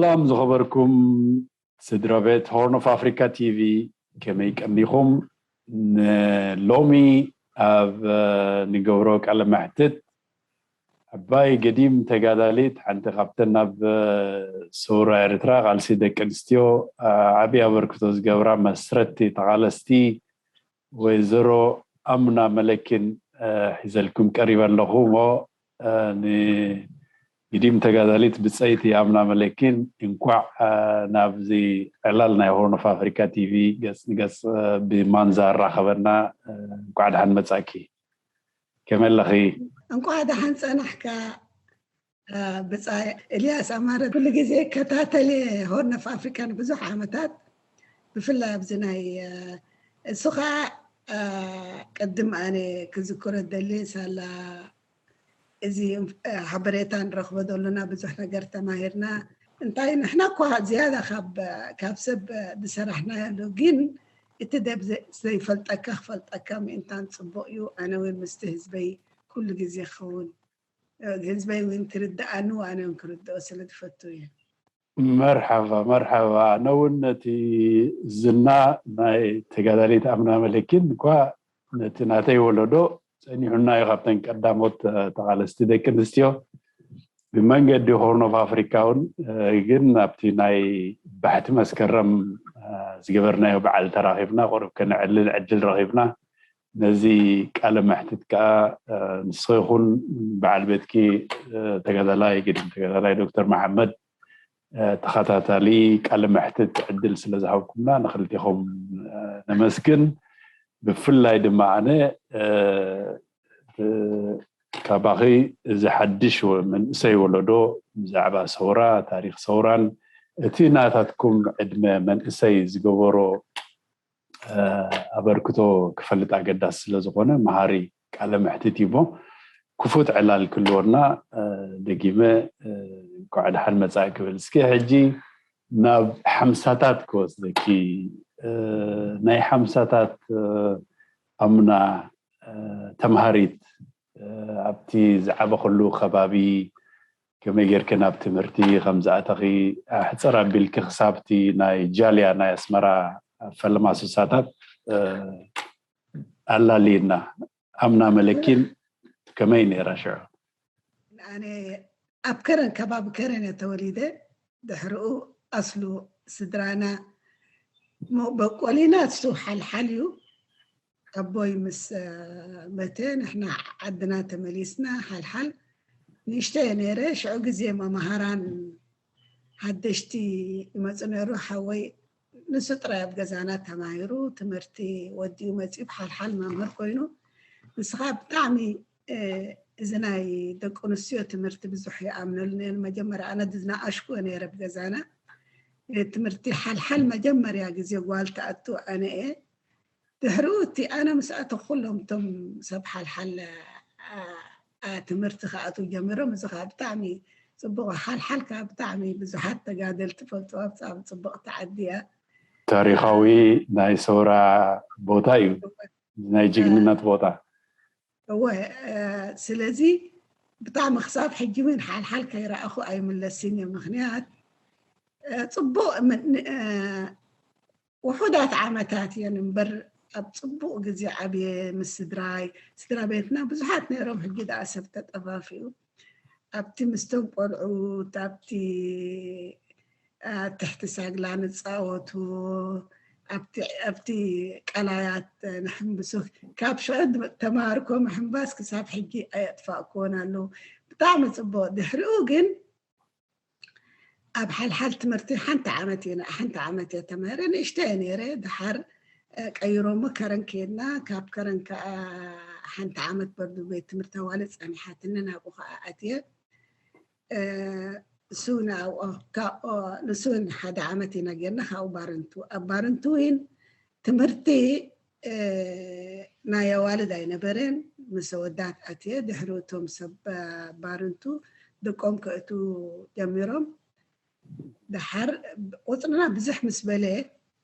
ሰላም ዝኸበርኩም ስድራ ቤት ሆርን ኦፍ ኣፍሪካ ቲቪ፣ ከመይ ቀኒኹም? ንሎሚ ኣብ ንገብሮ ቃለ መሕትት ዓባይ ገዲም ተጋዳሊት፣ ሓንቲ ካብተን ናብ ሰውራ ኤርትራ ቃልሲ ደቂ ኣንስትዮ ዓብዪ ኣበርክቶ ዝገብራ መስረቲ ተቓለስቲ ወይዘሮ ኣምና መለኪን ሒዘልኩም ቀሪበ ኣለኹ። እሞ ንግዲም ተጋዳሊት ብፀይቲ ኣምና መለኪን እንኳዕ ናብዚ ዕላል ናይ ሆርን ኦፍ ኣፍሪካ ቲቪ ገፅ ንገፅ ብማንዛ ኣራኸበና። እንኳዕ ደሓን መፃኪ። ከመይ ኣለኺ? እንኳዕ ደሓን ፀናሕካ። ብፃይ ኤልያስ ኣማረ፣ ኩሉ ግዜ ከታተል ሆርን ኦፍ ኣፍሪካ ንብዙሕ ዓመታት፣ ብፍላይ ኣብዚ ናይ እሱ ከዓ ቅድም ኣነ ክዝክሮ ደሊ ሳላ እዚ ሓበሬታ ንረኽቦ ዘለና ብዙሕ ነገር ተማሂርና። እንታይ ንሕና እኳ ዝያዳ ካብ ሰብ ዝሰራሕናዮ ኣሎ፣ ግን እቲ ደብ ዘይፈልጠካ ክፈልጠካ ምእንታን ጽቡቕ እዩ። ኣነ እውን ምስቲ ህዝበይ ኩሉ ግዜ ክኸውን ህዝበይ እውን ክርድኣኒ ኣነ እውን ክርድኦ ስለ ዝፈቱ እየ። መርሓባ መርሓባ። ኣነ እውን ነቲ ዝና ናይ ተጋዳሊት ኣምና መለኪን እኳ ነቲ ናተይ ወለዶ ጸኒሑና እዩ። ካብተን ቀዳሞት ተቓለስቲ ደቂ ኣንስትዮ ብመንገዲ ሆርን ኦፍ ኣፍሪካ እውን ግን ኣብቲ ናይ ባሕቲ መስከረም ዝገበርናዮ በዓል ተራኺብና ቁሩብ ከነዕልል ዕድል ረኺብና። ነዚ ቃለ መሕትት ከዓ ንስኺ ይኹን በዓል ቤትኪ ተጋዳላይ ግድም ተጋዳላይ ዶክተር መሓመድ ተኸታታሊ ቃለ መሕትት ዕድል ስለ ዝሃብኩምና ንክልቲኹም ነመስግን። ብፍላይ ድማ ኣነ ካባኺ እዚ ሓድሽ መንእሰይ ወለዶ ብዛዕባ ሰውራ ታሪክ ሰውራን እቲ ናታትኩም ዕድመ መንእሰይ ዝገበሮ ኣበርክቶ ክፈልጥ ኣገዳሲ ስለ ዝኾነ መሃሪ ቃለ መሕትት እዩ እሞ ክፉት ዕላል ክልወና ደጊመ እንኳዕ ደሓን መጻእኪ ክብል። እስኪ ሕጂ ናብ ሓምሳታት ክወስደኪ። ናይ ሓምሳታት ኣምና ተምሃሪት ኣብቲ ዝዓበኽሉ ከባቢ ከመይ ጌርኪ ናብ ትምህርቲ ከም ዝኣተኺ ኣሕጽር ኣቢልኪ ክሳብቲ ናይ ጃልያ ናይ ኣስመራ ፈለማ ስሳታት ኣላልይና። ኣምና መለኪን ከመይ ነይራ ሽዑ? ኣነ ኣብ ከረን ከባቢ ከረን እየ ተወሊደ። ድሕሪኡ ኣስሉ ስድራና መበቆሊና እሱ ሓልሓል እዩ። ኣቦይ ምስ መተ ንሕና ዓድና ተመሊስና ሓልሓል ንእሽተየ ነይረ። ሽዑ ግዜ መምሃራን ሓደሽቲ ይመፁ ነይሩ። ሓወይ ንሱ ጥራይ ኣብ ገዛና ተማሂሩ ትምህርቲ ወዲኡ መፂኡ ብሓልሓል መምህር ኮይኑ ንስኻ ብጣዕሚ እዚ ናይ ደቂ ኣንስትዮ ትምህርቲ ብዙሕ ይኣምነሉ ነን። መጀመርያ ኣነ ዝናኣሽኩ ነይረ ብገዛና ትምህርቲ ሓልሓል መጀመርያ ግዜ ጓል ተኣቱ ኣነ እየ። ድሕሪኡ እቲ ኣነ ምስ ኣተኹ ኩሎም እቶም ሰብ ሓልሓል ትምህርቲ ክኣትዉ ጀሚሮም። እዚ ከዓ ብጣዕሚ ፅቡቕ ሓልሓል ከዓ ብጣዕሚ ብዙሓት ተጋደልቲ ፈልጥዋ ብጣዕሚ ፅብቕቲ ዓዲ እያ። ታሪኻዊ ናይ ሰውራ ቦታ እዩ፣ ናይ ጅግንነት ቦታ። እወ ስለዚ ብጣዕሚ ክሳብ ሕጂ እውን ሓልሓል ከይረኣኹ ኣይምለስን እየ። ምክንያት ፅቡቕ ውሑዳት ዓመታት እየን እምበር ኣብ ፅቡቕ ግዜ ዓብየ ምስ ስድራይ። ስድራ ቤትና ብዙሓት ነይሮም፣ ሕጂ ደኣ ሰብ ተጠፋፊኡ። ኣብቲ ምስቶም ቆልዑት ኣብቲ ትሕቲ ሳግላ ንፃወቱ፣ ኣብቲ ቀላያት ንሕምብሱ። ካብ ሽዑ ተማሃርኮ ምሕምባስ ክሳብ ሕጂ ኣየጥፋእኮን ኣለዉ። ብጣዕሚ ፅቡቕ። ድሕሪኡ ግን ኣብ ሓልሓል ትምህርቲ ሓንቲ ዓመት እየ ሓንቲ ዓመት እየ ተማሂረ። ንእሽተየ ነይረ። ድሓር ቀይሮሞ ከረን ከይድና፣ ካብ ከረን ከዓ ሓንቲ ዓመት በርዱ ቤት ትምህርቲ ኣዋልድ ፀኒሓትኒ፣ ናብኡ ከዓ ኣትየ። እሱ ንሱ ሓደ ዓመት ኢና ጌርና። ካብኡ ባረንቱ ኣብ ባረንቱ ዊን ትምህርቲ ናይ ኣዋልድ ኣይነበረን። ምስ ኣወዳት ኣትየ ድሕሪ እቶም ሰብ ባርንቱ ደቆም ከእቱ ጀሚሮም። ድሓር ቁፅርና ብዙሕ ምስ በለ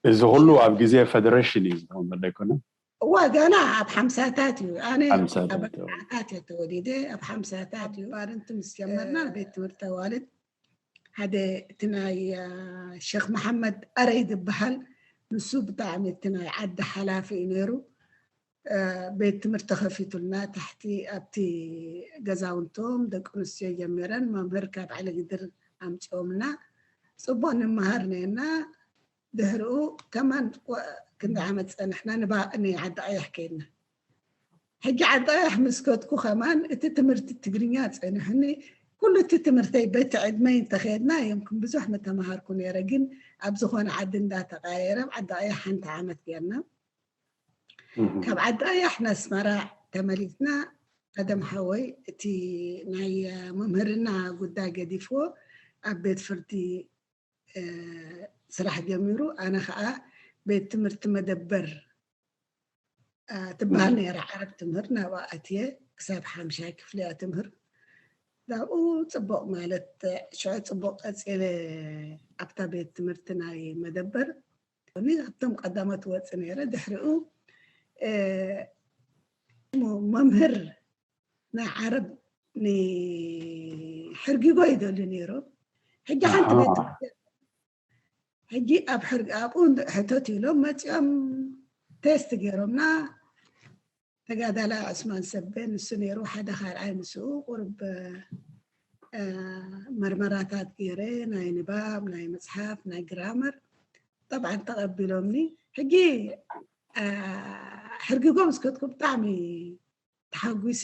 እዚ ኩሉ ኣብ ግዜ ፈደሬሽን እዩ ዝኸውን ዘሎ ኣይኮነን? እዋ ገና ኣብ ሓምሳታት እዩ። ኣነ ኣብ ኣርባዓታት እየ ተወሊደ። ኣብ ሓምሳታት እዩ ባርንቱ ምስ ጀመርና ቤት ትምህርቲ ኣዋልድ ሓደ እቲ ናይ ሸክ መሓመድ ኣረይ ዝበሃል ንሱ ብጣዕሚ እቲ ናይ ዓዲ ሓላፊ እዩ ነይሩ። ቤት ትምህርቲ ከፊቱልና ታሕቲ ኣብቲ ገዛውንቶም ደቂ ኣንስትዮ ጀሚረን መምህር ካብ ዓለግድር ኣምፂኦምና። ፅቡቅ ንምሃር ነርና። ድሕሪኡ ከማን ክንዲ ዓመት ፀንሕና ንባእኒ ዓዲ ቀይሕ ከይድና። ሕጂ ዓዲ ቀይሕ ምስ ከድኩ ከማን እቲ ትምህርቲ ትግርኛ ፀኒሑኒ። ኩሉ እቲ ትምህርተይ በቲ ዕድመይ እንተኸድና የምክን ብዙሕ ምተምሃርኩ ነይረ፣ ግን ኣብ ዝኾነ ዓዲ እንዳተቃየረ ኣብ ዓዲ ቀይሕ ሓንቲ ዓመት ጌርና። ካብ ዓዲ ቀይሕ ናስመራ ተመሊስና። ቀደም ሓወይ እቲ ናይ መምህርና ጉዳይ ገዲፍዎ ኣብ ቤት ፍርዲ ስራሕ ጀሚሩ። ኣነ ከዓ ቤት ትምህርቲ መደበር ትበሃል ነይራ ዓረብ ትምህር ናብኣ ኣትየ ክሳብ ሓምሻይ ክፍሊ እያ ትምህር። ናብኡ ፅቡቕ ማለት ሽዑ ፅቡቕ ቀፂለ ኣብታ ቤት ትምህርቲ ናይ መደበር። ኣብቶም ቀዳሞት ወፅ ነይረ። ድሕሪኡ መምህር ናይ ዓረብ ንሕርጊጎ ይደልዩ ነይሮም። ሕጂ ሓንቲ ቤት ሕጂ ኣብ ሕርጊ ኣብኡ ሕቶት ኢሎም መፂኦም ቴስት ገይሮምና። ተጋዳላይ ዑስማን ሰበ ንሱ ነይሩ ሓደ ካልኣይ ምስኡ ቁርብ መርመራታት ገይረ ናይ ንባብ ናይ መፅሓፍ ናይ ግራመር ጠብዓን ተቐቢሎምኒ። ሕጂ ሕርጊጎ ምስ ከድኩ ብጣዕሚ ተሓጒሰ።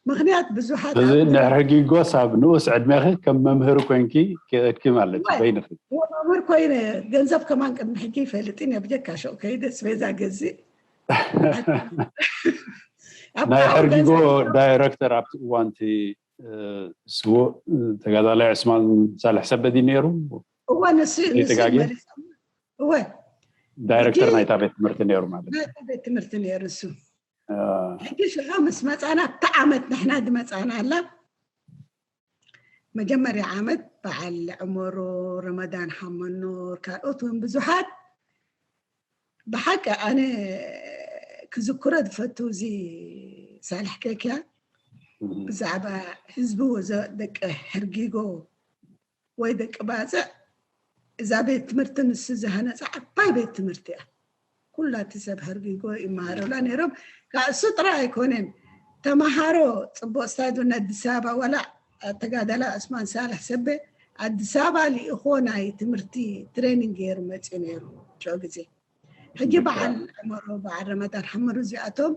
ምኽንያት ብዙሓት እዚ ንሕርጊጎስ ኣብ ንኡስ ዕድሜኺ ከም መምህር ኮንኪ ክእድኪ ማለት እዩ በይንኺ። መምህር ኮይነ ገንዘብ ከማን ቅድሚ ሕጂ ይፈልጥን እየ። ብጀካ ሸው ከይደ ስቤዛ ገዝእ ናይ ሕርጊጎ ዳይረክተር ኣብቲ እዋንቲ ስዎ ተጋዳላይ ዕስማን ሳልሕ ሰበዲ ነይሩ። እወ ንሱ እወ ዳይረክተር ናይታ ቤት ትምህርቲ ነይሩ ማለት እዩ። ቤት ትምህርቲ ነይሩ እሱ። ሕጂ ሽዑ ምስ መፃና ኣብቲ ዓመት ንሕና ዝመፃና ኣላ መጀመርያ ዓመት በዓል ዕመሮ ረመዳን ሓመኖር ካልኦት እውን ብዙሓት ብሓቂ ኣነ ክዝክሮ ዝፈቱ እዚ ሳልሕ ከኪያ ብዛዕባ ህዝቢ ወዘ ደቂ ሕርጊጎ ወይ ደቂ ባፅዕ እዛ ቤት ትምህርቲ ንሱ ዝሃነፃ ዓባይ ቤት ትምህርቲ እያ። ኩላ እቲ ሰብ ሕርጊጎ ይመሃረላ ነይሮም። ካእሱ ጥራይ ኣይኮነን ተመሃሮ ፅቡቅ ስታይል ኣዲስ ኣበባ ዋላ ተጋዳላ ዑስማን ሳልሕ ሰበ ኣዲስ ኣበባ ልኢኾ ናይ ትምህርቲ ትሬኒንግ ገይሩ መፅኡ ነይሩ ሽዑ ግዜ። ሕጂ በዓል ዕመሮ በዓል ረመዳን ሓመሩ እዚኣቶም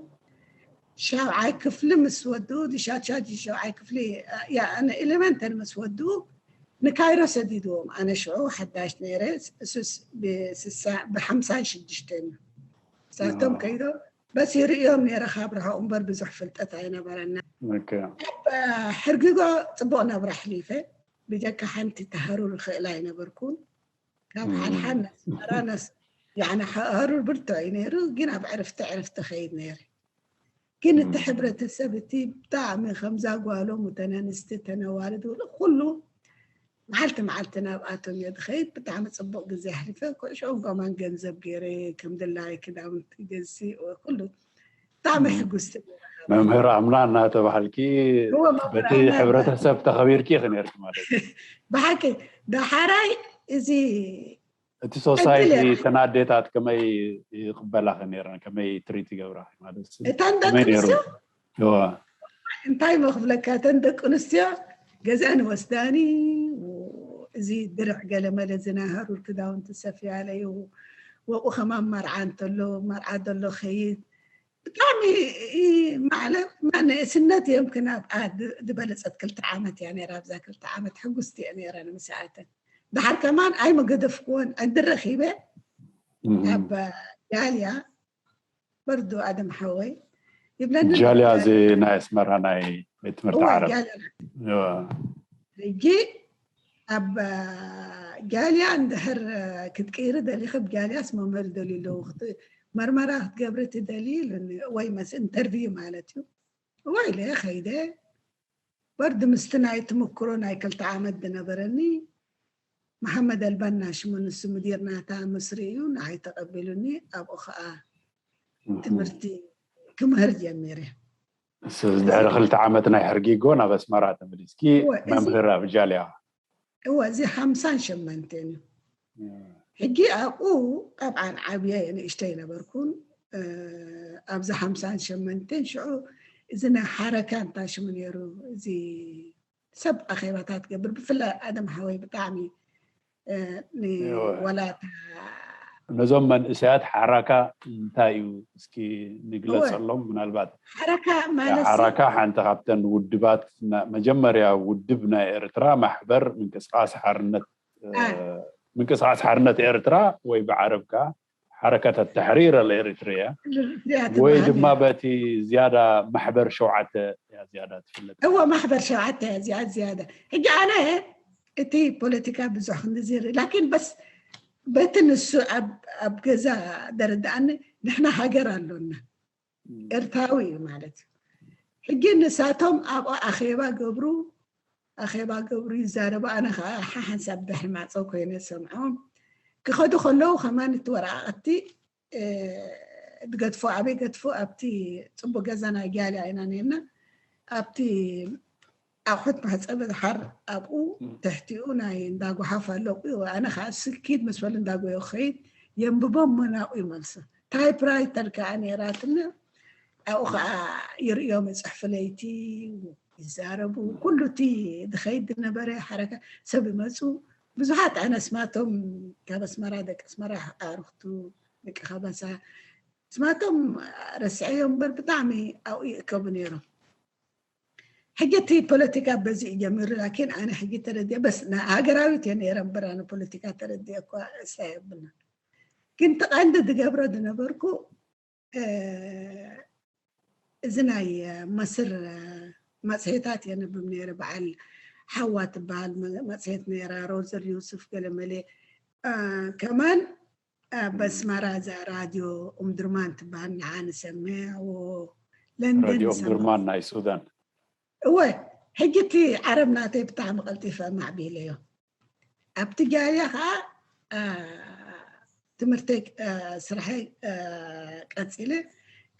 ሻብዓይ ክፍሊ ምስ ወድኡ ዲሻቻጅ ሻብዓይ ክፍሊ ያ- ያ- ን ኤሌመንተሪ ምስ ወድኡ ንካይሮ ሰዲድዎም። ኣነ ሽዑ ሓዳሽ ነይረ እሱስ ብስሳ ብሓምሳን ሽዱሽተን እዩ። ንሳቶም ከይዶም በስ ይርእዮም ነይረ ካብ ርሑቕ እምበር ብዙሕ ፍልጠት ኣይነበረና። ኦኬ። ኣብ ሕርጊጎ ፅቡቕ ናብራ ኣሕሊፈ። ብጀካ ሓንቲ ተሃሩር ይኽእል ኣይነበርኩን። ካብ ሓድሓድ ነስመራ ነስ ያዕኒ ሃሩር ብርቱዕ እዩ ነይሩ፣ ግን ኣብ ዕርፍቲ ዕርፍቲ ኸይድ ነይረ። ግን እቲ ሕብረተሰብ እቲ ብጣዕሚ ከምዛ ጓሎም እተን ኣንስቲ ተነዋልድ ውሉ ኩሉ መዓልቲ መዓልቲ ናብኣቶም እየ ዝኸይድ። ብጣዕሚ ፅቡቕ ግዜ ኣሕሊፈ። ኩዕሾም ከማን ገንዘብ ገይረ ከም ድላይ ክዳውንቲ ገዝእ ኩሉ ብጣዕሚ ሕጉስቲ ነይረ። መምህር ኣምና እናተባሃልኪ እወ፣ መምህር በቲ ኣምና ሕብረተሰብ ተኸቢርኪ ኢኺ ነርኪ ማለት እዩ። ብሓቂ ዳሓራይ እዚ እቲ ሶሳይቲ ዕድል እያ። እተን ኣዴታት ከመይ ይቕበላኺ ነይረን? ከመይ ትሪት ይገብራኺ ማለት እዩ? እተን ደቂ ከመይ ነይሩ? ኣንስትዮ እዋ። እንታይ መክብለካ እተን ደቂ ኣንስትዮ ገዛን ወስዳኒ እዚ ድርዕ ገለመለ ዝናሃሩ ክዳውንቲ ሰፊያለዩ ወቁ ከማን መርዓ እንተሎ መርዓ ዘሎ ኸይድ ብጣዕሚ ማዕለ ንእስነት እዮም ክናብ ዝበለፀት ክልተ ዓመት እያ ነይራ ኣብዛ ክልተ ዓመት ሕጉስቲ እየ ነይረ ንምስኣተን ድሓር ከማን ኣይመገደፍክዎን ዕድል ረኪበ እም። ኣብ ጋልያ በርዱ ኣደም ሓወይ ይብለኒ ጃልያ እዚ ናይ ኣስመራ ናይ ቤት ትምህርቲ እወ፣ ዓረብ ጋልያ እዋ። ሕጂ ኣብ ጋልያ እንድሕር ክትቅይሪ ደሊኺ ብ ጋልያስ መምህር ደልዩ ኣለዉ ክት- መርመራ ክትገብሪ ትደሊ ኢሉኒ ወይ መስ ኢንተርቪው ማለት እዩ እወ ኢለ ከይደ በርድ ምስቲ ናይ ትምክሮ ናይ ክልተ ዓመት ዝነበረኒ መሓመድ ኣልባና ሽሙ ንሱ ምዲር ናታ ምስሪ እዩ ንዓይ ተቐቢሉኒ ኣብኡ ከዓ ትምህርቲ ክምህር ጀሚረ ድሕሪ ክልተ ዓመት ናይ ሕርጊጎ ናብ ኣስመራ ተመሊስኪ እወ፣ እዚ- መምህር ኣብ ጃልያ እወ እዚ ሓምሳን ሸመንተን እዩ ሕጂ ኣብኡ ጠብዓን ዓብየ ንእሽተይ ነበርኩን ኣብዚ ሓምሳን ሸመንተን ሽዑ እዚ ናይ ሓረካ እንታይ ሽሙ ነይሩ እዚ ሰብ ኣኼባታት ገብር ብፍላይ ኣደም ሓወይ ብጣዕሚ ወላታ ነዞም መንእሰያት ሓራካ እንታይ እዩ እስኪ ንግለፀሎም ምናልባት ሓረካ ማለት ሓራካ ሓንቲ ካብተን ውድባት መጀመርያ ውድብ ናይ ኤርትራ ማሕበር ምንቅስቃስ ሓርነት ምንቅስቃስ ሓርነት ኤርትራ ወይ ብዓረብ ከዓ ሓረከት ተሕሪር ኣልኤሪትርያ ወይ ድማ በቲ ዝያዳ ማሕበር ሸውዓተ እያ ዝያዳ ትፍለጥ እወ ማሕበር ሸውዓተ እያ እዚኣ ዝያዳ ሕጂ ኣነ እቲ ፖለቲካ ብዙሕ ክንዝር ላኪን በስ በቲ ንሱ ኣብ ገዛ ደረዳኣኒ ንሕና ሃገር ኣሎና ኤርትራዊ እዩ ማለት እዩ ሕጂ ንሳቶም ኣብኡ ኣኼባ ገብሩ ኣኼባ ገብሩ ይዛረቡ ኣነ ከዓ ሓሓንሳብ ድሕሪ ማፀው ኮይነ ሰምዖም ክኸዱ ከለዉ ከማን እቲ ወረቃቅቲ ዝገድፎ ኣበይ ገድፎ ኣብቲ ፅቡቅ ገዛ ናይ ጋልያ ኢና ነርና ኣብቲ ኣቑሑት መሕፀቢ ድሓር ኣብኡ ትሕቲኡ ናይ እንዳጓሓፍ ኣለቁ ኣነ ከዓ ስኪድ ምስ በሉ እንዳጎዮ ክኸይድ የንብቦም መናቁ ይመልሱ ታይፕራይተር ከዓ ነይራትና ኣብኡ ከዓ ይርእዮም ይፅሕፉ ለይቲ ይዛረቡ ኩሉ እቲ ዝኸይድ ዝነበረ ሓረካ ሰብ ይመፁ ብዙሓት ኣነስማቶም ካብ ኣስመራ ደቂ ኣስመራ ኣዕርክቱ ደቂ ካባሳ ስማቶም ረስዐዮ እምበር ብጣዕሚ ኣብኡ ይእከቡ ነይሮም ሕጂ እቲ ፖለቲካ በዚ እዩ ጀሚሩ ላኪን ኣነ ሕጂ ተረዲኦ በስ ሃገራዊት እየ ነይረ እምበር ኣነ ፖለቲካ ተረዲኦ እኳ እሳ የብልና ግን ተቐንዲ ዝገብሮ ዝነበርኩ እዚ ናይ መስር መፅሄታት የንብብ ነይረ በዓል ሓዋ ትበሃል መፅሄት ነይራ ሮዘር ዩስፍ ገለመሌ ከማን በስመራ እዛ ራድዮ ኡምድርማን ትበሃል ንዓ ንሰምዕ ለንደን ራድዮ ኡምድርማን ናይ ሱዳን እወ ሕጂ እቲ ዓረብ ናተይ ብጣዕሚ ቀልጢፈ ማዕቢለዮ ኣብቲ ጋያ ከዓ ትምህርተይ ስራሐይ ቀፂለ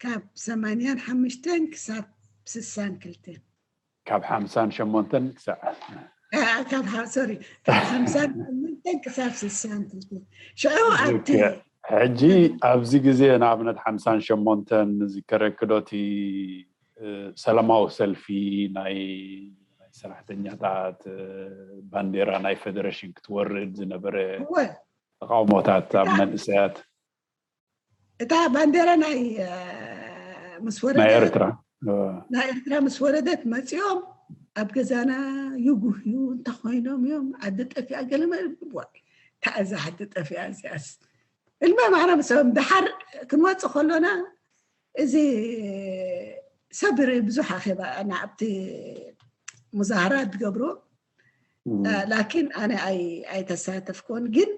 ካብ ሰማንያን ሓሙሽተን ክሳብ ስሳን ክልተን ካብ ሓምሳን ሸሞንተን ክሳዕ ካብ ሶሪ ካብ ሓምሳን ሸሞንተን ክሳብ ስሳን ክልተን ሽዑ ኣብቲ ሕጂ ኣብዚ ግዜ ንኣብነት ሓምሳን ሸሞንተን ዝከረክዶቲ ሰላማዊ ሰልፊ ናይ ሰራሕተኛታት ባንዴራ ናይ ፌደሬሽን ክትወርድ ዝነበረ ተቃውሞታት ኣብ መንእሰያት እታ ባንዴራ ናይ ምስ ወረደ ናይ ኤርትራ ናይ ኤርትራ ምስ ወረደት መፂኦም ኣብ ገዛና ይጉህዩ እንተኮይኖም እዮም ዓዲ ጠፊኣ ገለመ ይብዋ ታእዛ ዓዲ ጠፊኣ እዚኣስ እልመ ማዕረ ምሰም ድሓር ክንወፅእ ከሎና እዚ ሰብ ብዙሕ ኣኼባ ናብቲ ሙዛሃራ ትገብሮ ላኪን ኣነ ኣይተሳተፍኮን ግን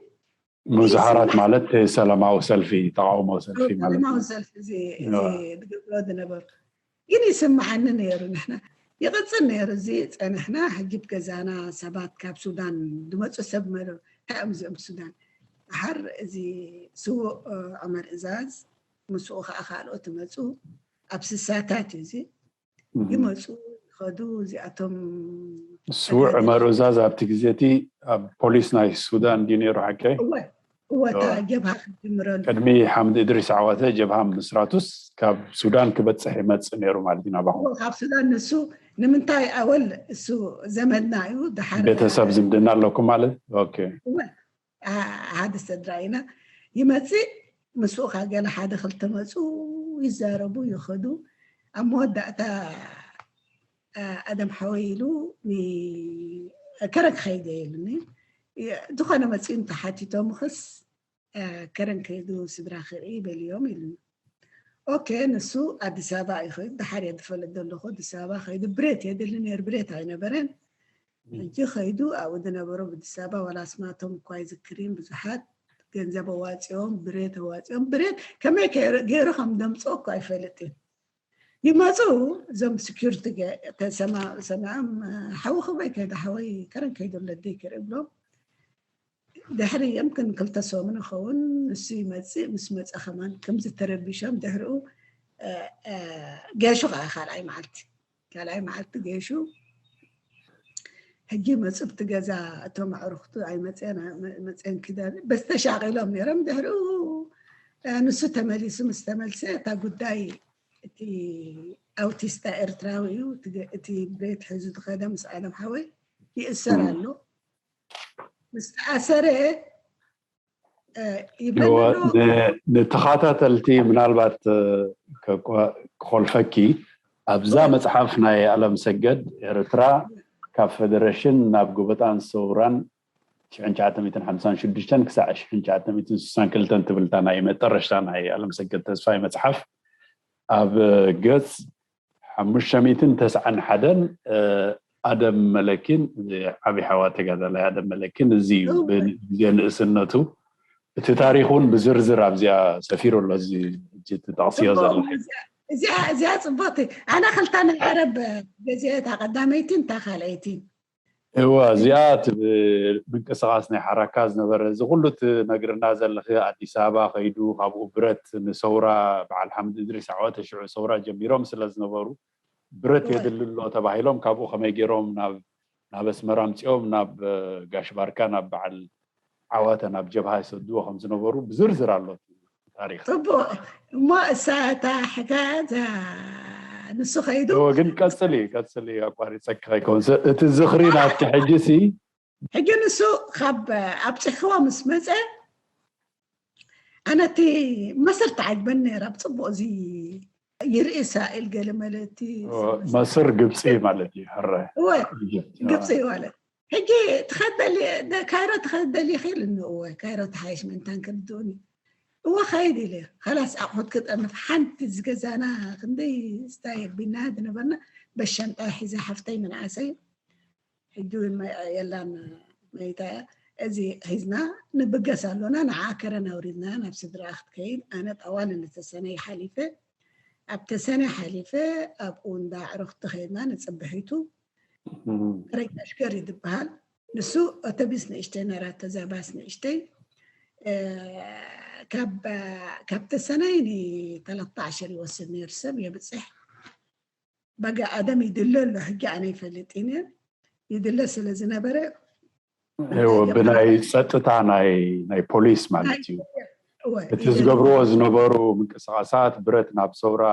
ሙዛሃራት ማለት ሰላማዊ ሰልፊ ተቃውሞ ሰልፊ ማለት ሰላማዊ ሰልፊ ዝገብሮ ዝነበሩ ግን ይስምዓኒ ነይሩ ንሕና ይቕፅል ነይሩ እዚ ፀንሕና ሕጂ ብገዛና ሰባት ካብ ሱዳን ዝመፁ ሰብ መለ እንታይ እዮም እዚኦም ሱዳን ድሓር እዚ ስዉእ ዑመር እዛዝ ምስኡ ከዓ ካልኦት መፁ ኣብ ስሳታት እዩ እዚ ይመፁ ይኸዱ እዚኣቶም ስዉዕ ዑመር እዛዝ ኣብቲ ግዜ እቲ ኣብ ፖሊስ ናይ ሱዳን ድዩ ነይሩ ሓቀይ እወ እወ እታ ጀብሃ ክትጅምረሉ ቅድሚ ሓምድ እድሪስ ዓዋተ ጀብሃ ምስራቱስ ካብ ሱዳን ክበፅሕ ይመፅእ ነይሩ ማለት እዩ ናባኹም እወ ካብ ሱዳን ንሱ ንምንታይ ኣወል እሱ ዘመድና እዩ ድሓር ቤተሰብ ዝምድና ኣለኩም ማለት ኦኬ እወ ሓደ ስድራ ኢና ይመፅእ ምስኡ ከዓ ገለ ሓደ ክልተ መፁ ይዛረቡ ይኸዱ ኣብ መወዳእታ ኣደም ሓወይ ኢሉ ከረን ክኸይድ እየ ኢሉኒ ዝኾነ መፂኡ እንተሓቲቶ ምኽስ ከረን ከይዱ ስድራ ክርኢ በልዮም ኢሉኒ ኦኬ ንሱ ኣዲስ ኣበባ እዩ ከይዱ ድሓር እየ ዝፈልጥ ዘለኹ ኣዲስ ኣበባ ከይዱ ብሬት የድሊ ነይሩ ብሬት ኣይነበረን ሕጂ ከይዱ ኣብኡ ዝነበሩ ብኣዲስ ኣበባ ዋላ ኣስማቶም እኳ ይዝክርን ብዙሓት ገንዘብ ኣዋፂኦም ብሬት ኣዋፂኦም ብሬት ከመይ ገይሩ ከም ደምፅኦ እኳ ኣይፈልጥን ይመፁ እዞም ስኪሪቲ ሰማም ሓዊ ክበይ ከይደ ሓወይ ከረን ከይዶ ለደይ ክርኢ ብሎም ድሕሪ የምክን ክልተ ሰሙን ይኸውን ንሱ ይመፅእ ምስ መፀ ከማን ከምዚ ተረቢሾም ድሕሪኡ ገሹ ከዓ ካልኣይ መዓልቲ ካልኣይ መዓልቲ ገሹ ሕጂ መፁ ብቲ ገዛ እቶም ኣዕሩኽቱ ኣይመፅአን መፅአን ክደ በስተሻቂሎም ነይሮም ድሕሪኡ ንሱ ተመሊሱ ምስ ተመልሰ እታ ጉዳይ እቲ ኣውቲስታ ኤርትራዊ እዩ እቲ ቤት ሒዙ ዝኸደ ምስ ኣለም ሓወይ ይእሰር ኣሎ ምስ ተኣሰረ ንተኸታተልቲ ምናልባት ክኾልፈኪ ኣብዛ መፅሓፍ ናይ ኣለም ሰገድ ኤርትራ ካብ ፌደሬሽን ናብ ጉበጣን ሰውራን ሽሕን ትሽዓተ ሚእትን ሓምሳን ሽዱሽተን ክሳዕ ሽሕን ትሽዓተ ሚእትን ስሳን ክልተን ትብልታ ናይ መጠረሽታ ናይ ኣለም ሰገድ ተስፋይ መፅሓፍ ኣብ ገፅ ሓሙሽተ ሚእትን ተስዓን ሓደን ኣደም መለኪን ዓብዪ ሓዋ ተጋዳላይ ኣደም መለኪን እዚ እዩ ብግዜ ንእስነቱ እቲ ታሪክ እውን ብዝርዝር ኣብዚኣ ሰፊሩ ኣሎ እዚ ትጠቕስዮ ዘለኺ እዚኣ እዚኣ ፅቡቅቲ ኣነ ክልተ ናይ ዓረብ ገዚአ እታ ቀዳመይቲ እንታ ካልኣይቲ እወ፣ እዚኣ እቲ ምንቅስቃስ ናይ ሓራካ ዝነበረ፣ እዚ ኩሉ ትነግርና ዘለኺ፣ ኣዲስ ኣበባ ከይዱ፣ ካብኡ ብረት ንሰውራ፣ በዓል ሓምድ እድሪስ ዓወተ፣ ሽዑ ሰውራ ጀሚሮም ስለ ዝነበሩ፣ ብረት እወ። የድሊ ኣሎ ተባሂሎም፣ ካብኡ ከመይ ገይሮም ናብ፣ ናብ ኣስመራ ኣምጺኦም፣ ናብ፣ እ፣ ጋሽ ባርካ፣ ናብ በዓል ዓወተ፣ ናብ ጀብሃ ይሰድዎ ከም ዝነበሩ ብዝርዝር ኣሎ እቲ ታሪኽ። ጽቡቕ። እሞ እሳ እታ ሕጋዛ ንሱ ከይዱ እወ፣ ግን ቀጽሊ፣ ቀጽሊ፣ ኣቋሪጸኪ ከይከውን። ስ-፣ እቲ ዝኽሪ ናብቲ ሕጂ ሲ ሕጂ ንሱ ካብ ኣብጽሕዎ ምስ መጸ፣ ኣነ እቲ መስር ተዓጅበኒ ነይራ። ብጽቡቕ እዚ ይርኢ ሳኢል ገለ መለ እቲ እወ፣ መስር ግብጺ ማለት እዩ፣ ሕረ። እወ፣ ኢጅፕት፣ ግብጺ ማለት። ሕጂ ትኸደሊ፣ ደ-፣ ካይሮ ትኸደሊ ይኽእል እኒ፣ እወ፣ ካይሮ ተሓይሽ ምእንታን ክርድኡኒ። እወ፣ ኸይድ ኢለ። ኸላስ ኣቑሑት ክጠንፍ፣ ሓንቲ ዝገዛና ክንደይ ስታይ ቢና ዝነበርና፣ በሻንጣ ሒዘ ሓፍተይ ምንዓሰይ። ሕጂ እውን መ-፣ የላን መይታ እያ። እዚ ሒዝና ንብገስ ኣሎና። ንዓ ከረን ኣውሪድና ናብ ስድራ ክትከይድ፣ ኣነ ጠዋል ንተሰነይ ሓሊፈ። ኣብ ተሰነ ሓሊፈ፣ ኣብኡ እንዳ ዕረኽቲ ከይድና ንጽብሒቱ። እም። ረጅ ኣሽከር እዩ ዝበሃል። ንሱ ኣውቶቢስ ንእሽተይ ነራቶ፣ እዛ ባስ ንእሽተይ። እ፣ ካብ፣ ካብ ተሰነይ ንተለተ ዓሸር ይወስድ ነይሩ ሰብ የብጽሕ። በጋ ኣደም ይድለ ኣሎ፣ ሕጂ ኣነ ይፈልጥ እየ። ይድለ ስለ ዝነበረ፣ እወ፣ ብናይ ጸጥታ ናይ፣ ናይ ፖሊስ ማለት እዩ። እወ፣ እቲ ይድለ። ዝገብርዎ ዝነበሩ ምንቅስቃሳት፣ ብረት ናብ ሰውራ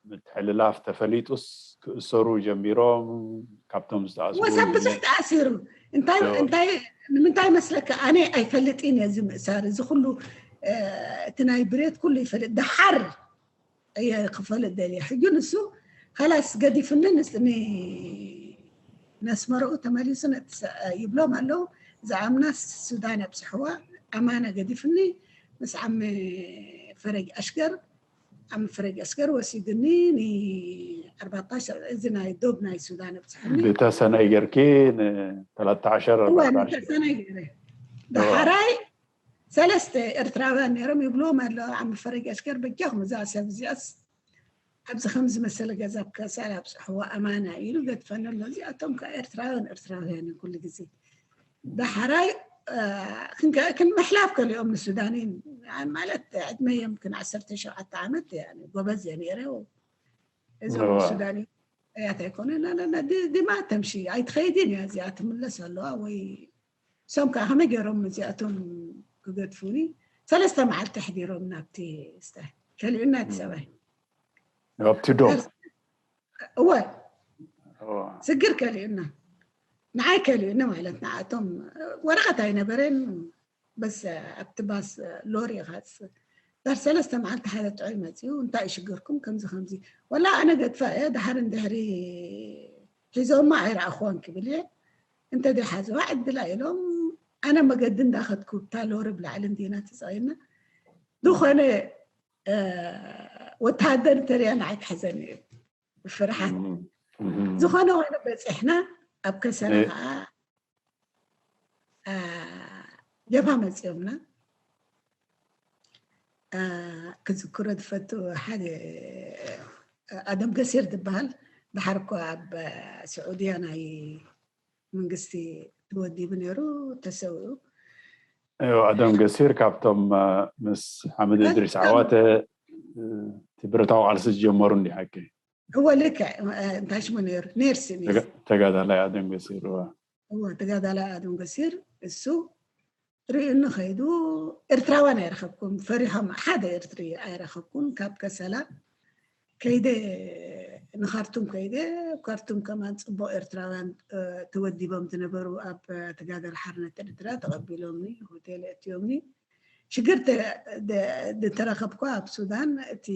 ምትሕልላፍ ተፈሊጡስ ክእሰሩ ጀሚሮም፣ ካብቶም ዝተኣስሩ ወሰብ ብዙሕ ተኣሲሩ። እንታይ፣ እወ። እንታይ፣ ንምንታይ መስለካ? ኣነ ኣይፈልጥን እየ እዚ ምእሳር፣ እዚ ኩሉ፣ እ፣ እቲ ናይ ብሬት ኩሉ ይፈልጥ። ደሓር እየ ክፈልጥ ደልየ። ሕጂ ንሱ ኸላስ ገዲፍኒ፣ ንስ-፣ ን-፣ ነስመረኡ ተመሊሱ ነቲ ሰ-፣ ይብሎም ኣለዉ። ዝኣምና ሱዳን ኣብጽሕዋ፣ ኣማና ገዲፍኒ፣ ምስ ዓሚ ፈረጅ ኣሽገር፣ ዓሚ ፈረጅ ኣሽገር ወሲድኒ፣ ን-፣ ኣርባዕተ ዓሸር፣ እዚ ናይ ዶብ ናይ ሱዳን ኣብጽሕኒ። ብተሰነይ ጌርኪ ንተለተ ዓሸር፣ እወ፣ ኣርባዕተ ዓሸር። ንተሰነይ ገይረ። እወ። ዳሕራይ ሰለስተ ኤርትራውያን ነይሮም ይብልዎም ኣለዉ፣ ዓሚ ፈረጅ ኣሽገር፣ በጃኹም እዛ ሰብ እዚኣስ ኣብዚ ከም ዝመሰለ ገዛ ኣብ ከሳል ኣብጽሕዎ ኣማና ኢሉ ገድፈኒ ኣሎ። እዚኣቶም ከኣ ኤርትራውያን፣ ኤርትራውያን ኩሉ ግዜ። ዳሕራይ፣ እ፣ ክንከ-፣ ክንምሕላፍ ከሊኦም ንሱዳንን፣ ማለት ዕድመዮም ክን ዓሰርተ ሸውዓተ ዓመት፣ ያኒ፣ ጎበዝ እየ ነይረ። እዞም እዋ። ሱዳን እያት ኣይኮነ፣ ና፣ ና፣ ና፣ ዲ-፣ ዲማ ተምሺ፣ ኣይትኸይድን እያ እዚኣ፣ ትምለስ ኣለዋ ወይ፣ እሶም ከኣ ከመይ ገይሮም እዚኣቶም ክገድፉኒ? ሰለስተ መዓልቲ ኣሕዲሮም ናብቲ ስታይ፣ ከሊኡና እቲ እም። ሰብኣይ። ኣብቲ ዶብ? እወ፣ እዋ። ስግር ከሊኡና። ንዓይ ከሊኡኒ ማለት፣ ንዓቶም ወረቐት ኣይነበረን፣ በስ ኣብቲ ባስ ሎሪ ኢኻ ትስ-፣ ዳር ሰለስተ መዓልቲ ሓደ ጥዑይ መጺኡ፣ "እንታይ እዩ ሽግርኩም? ከምዚ ከምዚ." "ወላ ኣነ ገድፋ እየ፣ ድሓር እንድሕሪ ሒዞማ ኣይረኣኽዎን" ክብል እየ። እንተ ዘይሓዝዋ ዕድላ ኢሎም፣ ኣነ መገዲ እንዳኸድኩ፣ እታ ሎሪ ብላዕሊ እንዲና ትጸይና። ዝኾነ፣ እ፣ ወተሃደር እንተሪኣ ንዓይ ክሕዘኒ እዩ። ብፍርሓት። እም፣ እም። ዝኾነ ኾነ በጺሕና፣ ኣብ ከሰላ እ- ኸዓ፣ አ፣ ጀብሃ መጺኦምና። አ፣ ክዝክሮ ዝፈቱ ሓደ፣ አ፣ ኣደም ገሲር ዝበሃል፣ ድሓር እኮ ኣብ ስዑድያ ናይ መንግስቲ ተወዲቡ ነይሩ፣ ተሰዊኡ። እዮ፣ ኣደም ገሲር ካብቶም፣ አ፣ ምስ ሓመድ እ? እድሪስ ዓዋተ፣ እ፣ እቲ ብረታዊ ቃልሲ ዝጀመሩ እንዲ ሓቂ? እወ፣ ልክዕ፣ እ፣ እንታይ ሽሙ ነይሩ? ኔርሲ፣ ኔርሲ። ተጋ-፣ ተጋዳላይ ኣደም ገሲር፣ እወ። እወ፣ ተጋዳላይ ኣደም ገሲር፣ እሱ ርእዩኒ ኸይዱ፣ ኤርትራውያን ኣይረኸብኩን፣ ፈሪሖም፣ ሓደ ኤርትሪ ኣይረኸብኩን። ካብ ከሰላ ከይደ፣ ንኻርቱም ከይደ፣ ኣብ ካርቱም ከማን ጽቡቕ ኤርትራውያን፣ እ፣ ተወዲቦም ዝነበሩ ኣብ ተጋደል ሓርነት ኤርትራ ተቐቢሎምኒ፣ ሆቴል ኣእትዮምኒ። ሽግር ተ-፣ ደ-፣ ዝተረኸብኩ ኣብ ሱዳን፣ እቲ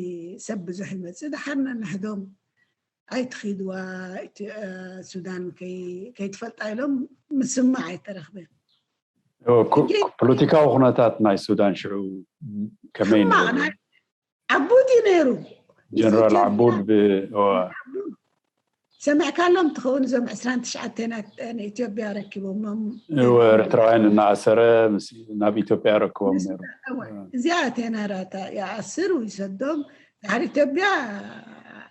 ሰብ ብዙሕ ይመጽእ፣ ደሓር ነንሕዶም ኣይትኺድዋ፣ እቲ፣ እ፣ ሱዳን ከይ-፣ ከይትፈልጣ ኢሎም ምስማዕ ኣይተረኽበን። እዎ፣ ኩ-፣ ሕጂ ፖለቲካዊ ኩነታት ናይ ሱዳን ሽዑ ከመይ ሕማቕ ነይሩ? ናይ ዓቡድ እዩ ነይሩ። ጀነራል ንሱ ዓቡድ ብ-፣ እዎ። ዓቡድ ሰሚዕካሎም ትኸውን፣ እዞም ዕስራን ትሽዓተን ንኢትዮጵያ ረኪቦሞም። እዎ፣ ኤርትራውያን እናኣሰረ ምስ-፣ ናብ ኢትዮጵያ ረክቦም ምስ-፣ ነይሩ። እዎ፣ እዎ። እዚኣ እተን ናራታ ይኣስር ይሰዶም። ድሓር ኢትዮጵያ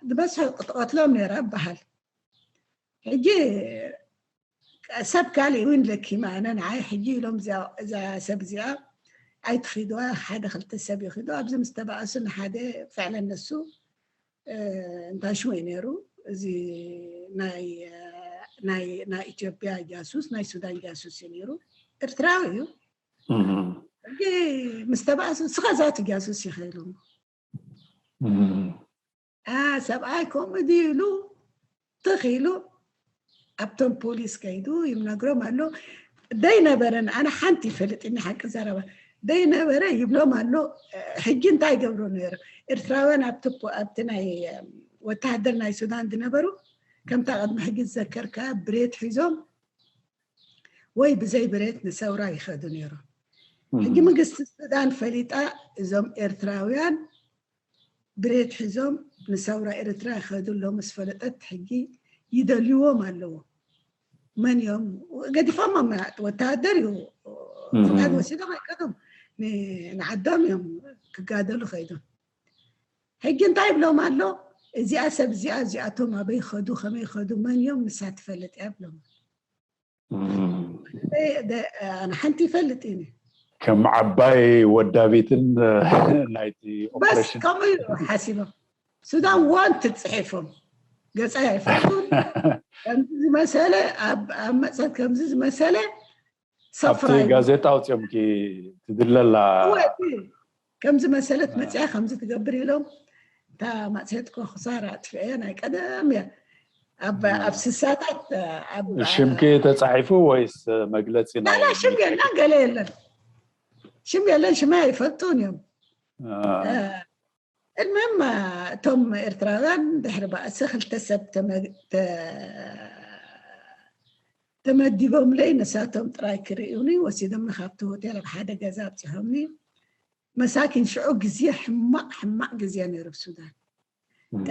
ዝበዝሑ ክትቐትሎም ነይራ ይበሃል። ሕጂ ሰብ ካልእ እውን ለኪማ ኣነ ንዓይ ሕጂ ኢሎም እዛ ሰብ እዚኣ ኣይትኺድዋ፣ ሓደ ክልተ ሰብ ይኺዱ። ኣብዚ ምስ ተባእሱ ንሓደ ፍዕለ ነሱ እንታይ ሽሙ እዩ ነይሩ? እዚ ናይ ናይ ናይ ኢትዮጵያ ጃሱስ፣ ናይ ሱዳን ጃሱስ እዩ ነይሩ። ኤርትራዊ እዩ። ሕጂ ምስ ተባእሱ፣ "ንስኻ ዛቲ ጃሱስ ኢኻ" ኢሎም። ሰብኣይ ከምኡ ድዩ ኢሉ ትኽ ኢሉ ኣብቶም ፖሊስ ከይዱ ይነግሮም ኣሎ። ደይነበረን ኣነ ሓንቲ ይፈልጥኒ ሓቂ ዘረባ ደይነበረ ይብሎም ኣሎ። ሕጂ እንታይ ይገብሩ ነይሩ? ኤርትራውያን ኣብቲ ናይ ወታሃደር ናይ ሱዳን ዝነበሩ ከምታ ቅድሚ ሕጂ ዝዘከርካ ብሬት ሒዞም ወይ ብዘይ ብሬት ንሰውራ ይኸዱ ነይሮም። ሕጂ መንግስቲ ሱዳን ፈሊጣ እዞም ኤርትራውያን ብሬት ሒዞም ንሰውራ ኤርትራ ይኸዱ ኣለዉ ምስ ፈለጠት ሕጂ ይደልይዎም ኣለዉ። መን እዮም ገዲፎሞም? ወታሃደር እዩ ፍቃድ ወሲዶም ኣይከዱም። ንዓዶም እዮም ክጋደሉ ከይዶም። ሕጂ እንታይ ይብሎም ኣሎ? እዚኣ ሰብ እዚኣ እዚኣቶም ኣበይ ይኸዱ ከመይ ይኸዱ መን እዮም ንሳ ትፈልጥ እያ ይብሎም። ኣነ ሓንቲ ይፈልጥ ኢኒ። ከም ዓባይ ወዳቢትን ናይቲ በስ ከምኡ እዩ ሓሲቦም። ሱዳን ዋን ትፅሒፎም ገፃ ኣይፈልጡን። ከምዚ ዝመሰለ ኣብ መፀት ከምዚ ዝመሰለ ኣብቲ ጋዜጣ ኣውፅኦምኪ ትድለላ ከምዚ መሰለት መፅያ ከምዚ ትገብር ኢሎም እታ ማፅሄት ኮክሳር ኣጥፍኤ ናይ ቀደም እያ። ኣብ ስሳታት ሽምኪ ተፃሒፉ ወይስ መግለፂ? ሽም የለን፣ ገለ የለን፣ ሽም የለን፣ ሽመይ ኣይፈልጡን እዮም። እልምም እቶም ኤርትራውያን ድሕሪ ባእሲ ክልተ ሰብ ተመዲቦምለይ፣ ንሳቶም ጥራይ ክርእዩኒ ወሲዶምኒ ካብቲ ሆቴል ኣብ ሓደ ገዛ ኣብፂሖምኒ። መሳኪን ሽዑ ግዜ ሕማቕ ሕማቕ ግዜ ነይሩ ኣብ ሱዳን።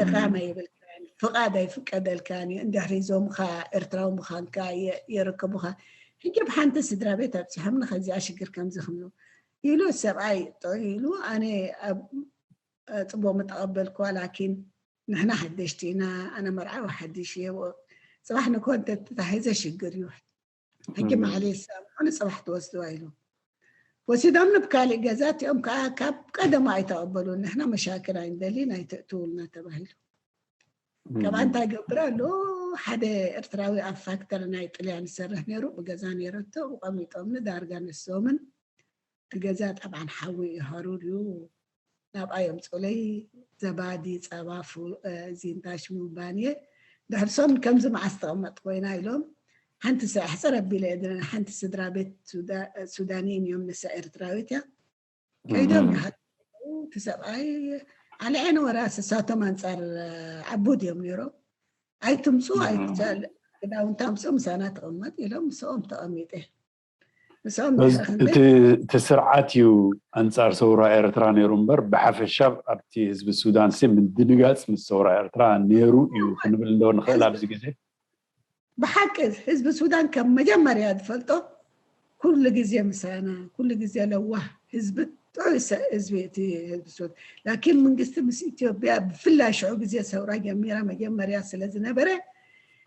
እቃማ የብልካን፣ ፍቓድ ኣይፍቀደልካን እዩ፣ እንድሕሪ ዞምኻ ኤርትራዊ ምዃንካ የረከቡኻ። ሕጂ ብሓንቲ ስድራ ቤት ኣብፂሖምኒ ከዚኣ ሽግር ከምዚ ክብሉ ኢሉ ሰብኣይ ጥዑይ ኢሉ ኣነ ጽቡቕ ምተቐበልኩዋ ላኪን ንሕና ሓደሽቲ ኢና ኣነ መርዓዊ ሓድሽ እየ ጽባሕ ንኮ እንተተታሒዘ ሽግር እዩ ሕጂ ማዕለ ይሳምዑ ንጽባሕ ትወስድዋ ኢሉ ወሲዶም ንብካሊእ ገዛ እቲኦም ከዓ ካብ ቀደማ ኣይተቐበሉን ንሕና መሻክል ኣይንደሊን ኣይተእትውልና ተባሂሉ ካብ ኣንታ ይገብር ኣሎ ሓደ ኤርትራዊ ኣብ ፋክተር ናይ ጥልያን ዝሰርሕ ነይሩ ብገዛ ነይረቶ ብቀሚጦምኒ ዳርጋ ነሶምን እቲ ገዛ ጠብዓን ሓዊ እዩ ሃሩር እዩ ናብኣ የምፅኡለይ ዘባዲ ፀባ እዚ እንታይ ሽሙ ባንየ ድሕርሶም ከምዚ መዓስ ተቐመጥ ኮይና ኢሎም ሓንቲ ሕፅር ኣቢለ እየ ሓንቲ ስድራ ቤት ሱዳንይን እዮም ንሳ ኤርትራዊት እያ ከይዶም ይሃ እቲ ሰብኣይ ኣልዐን ወራስ እሳቶም ኣንፃር ዓቡድ እዮም ነይሮም ኣይትምፁ ክዳውንቲ ኣምፅኡ ምሳና ተቐመጥ ኢሎም ምስኦም ተቐሚጠ እቲ ስርዓት እዩ ኣንፃር ሰውራ ኤርትራ ነይሩ እምበር ብሓፈሻ ኣብቲ ህዝቢ ሱዳን ሲ ምድንጋፅ ምስ ሰውራ ኤርትራ ነይሩ እዩ ክንብል እንዶ ንኽእል ኣብዚ ግዜ ብሓቂ ህዝቢ ሱዳን ከም መጀመርያ ዝፈልጦ ኩሉ ግዜ ምሳና ኩሉ ግዜ ለዋህ ህዝቢ ጥዑይ ህዝቢ እቲ ህዝቢ ሱዳን ላኪን መንግስቲ ምስ ኢትዮጵያ ብፍላይ ሽዑ ግዜ ሰውራ ጀሚራ መጀመርያ ስለ ዝነበረ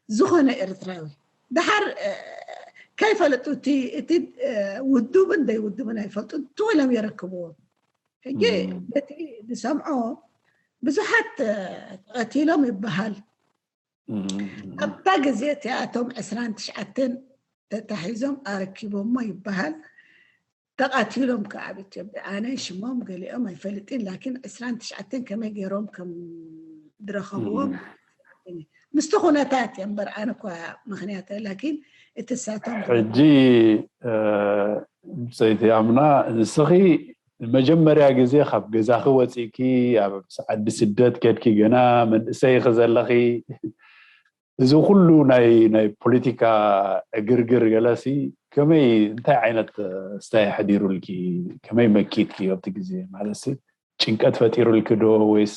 ዝኾነ ኤርትራዊ ደሓር ከይፈለጡ እቲ ውዱብን ዘይውዱብን ኣይፈልጡን ትወሎም የረክብዎም ሕጂ በቲ ዝሰምዖ ብዙሓት ተቐቲሎም ይበሃል ኣብታ ግዜ እቲኣቶም ዕስራን ትሽዓተን ተታሒዞም ኣረኪቦሞ ይበሃል ተቐቲሎም ከ ኣብ ኢትዮጵያ ኣነ ሽሞም ገሊኦም ኣይፈልጥን ላኪን ዕስራን ትሽዓተን ከመይ ገይሮም ከም ዝረኸብዎም ምስቲ ኩነታት እየ እምበር ኣነ እኳ ምክንያት ላኪን እቲ ሳቶም ሕጂ ሰይቲ ኣምና ንስኺ መጀመርያ ግዜ ካብ ገዛኺ ወፂእኪ ኣብ ዓዲ ስደት ከድኪ ገና መንእሰይ ዘለኺ እዚ ኩሉ ናይ ናይ ፖለቲካ ዕግርግር ገለሲ ከመይ እንታይ ዓይነት ስታይ ኣሕዲሩልኪ ከመይ መኪትኪ ኣብቲ ግዜ ማለት ጭንቀት ፈጢሩልኪ ዶ ወይስ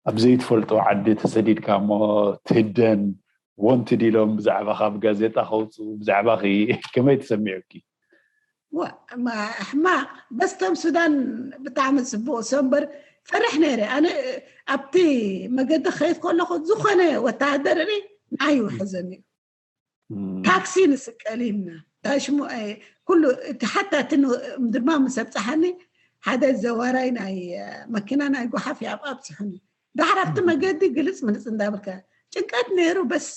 ኣብ ዘይትፈልጦ ዓዲ ተሰዲድካ እሞ ትህደን ወንትድ ኢሎም ብዛዕባኻ ብጋዜጣ ከውፅኡ ብዛዕባኺ ከመይ ተሰሚዑኪ? ሕማቕ በስቶም ሱዳን ብጣዕሚ ፅቡቕ ሰው እምበር ፈርሕ ነይረ ኣነ ኣብቲ መገዲ ከየት ከለኹ ዝኾነ ወታሃደር ርኢ ንዓይ ይውሕዘኒ እዩ ታክሲ ንስቀል ኢልና ታሽሙ ኩሉ እቲ ሓታ እቲ ድማ ምስ ኣብፀሓኒ ሓደ ዘዋራይ ናይ መኪና ናይ ጓሓፍ ያብ ኣብፅሑኒ። ዳሕር ኣብቲ መገዲ ግልፅ ምልፅ እንዳብልካ ጭንቀት ነይሩ። በስ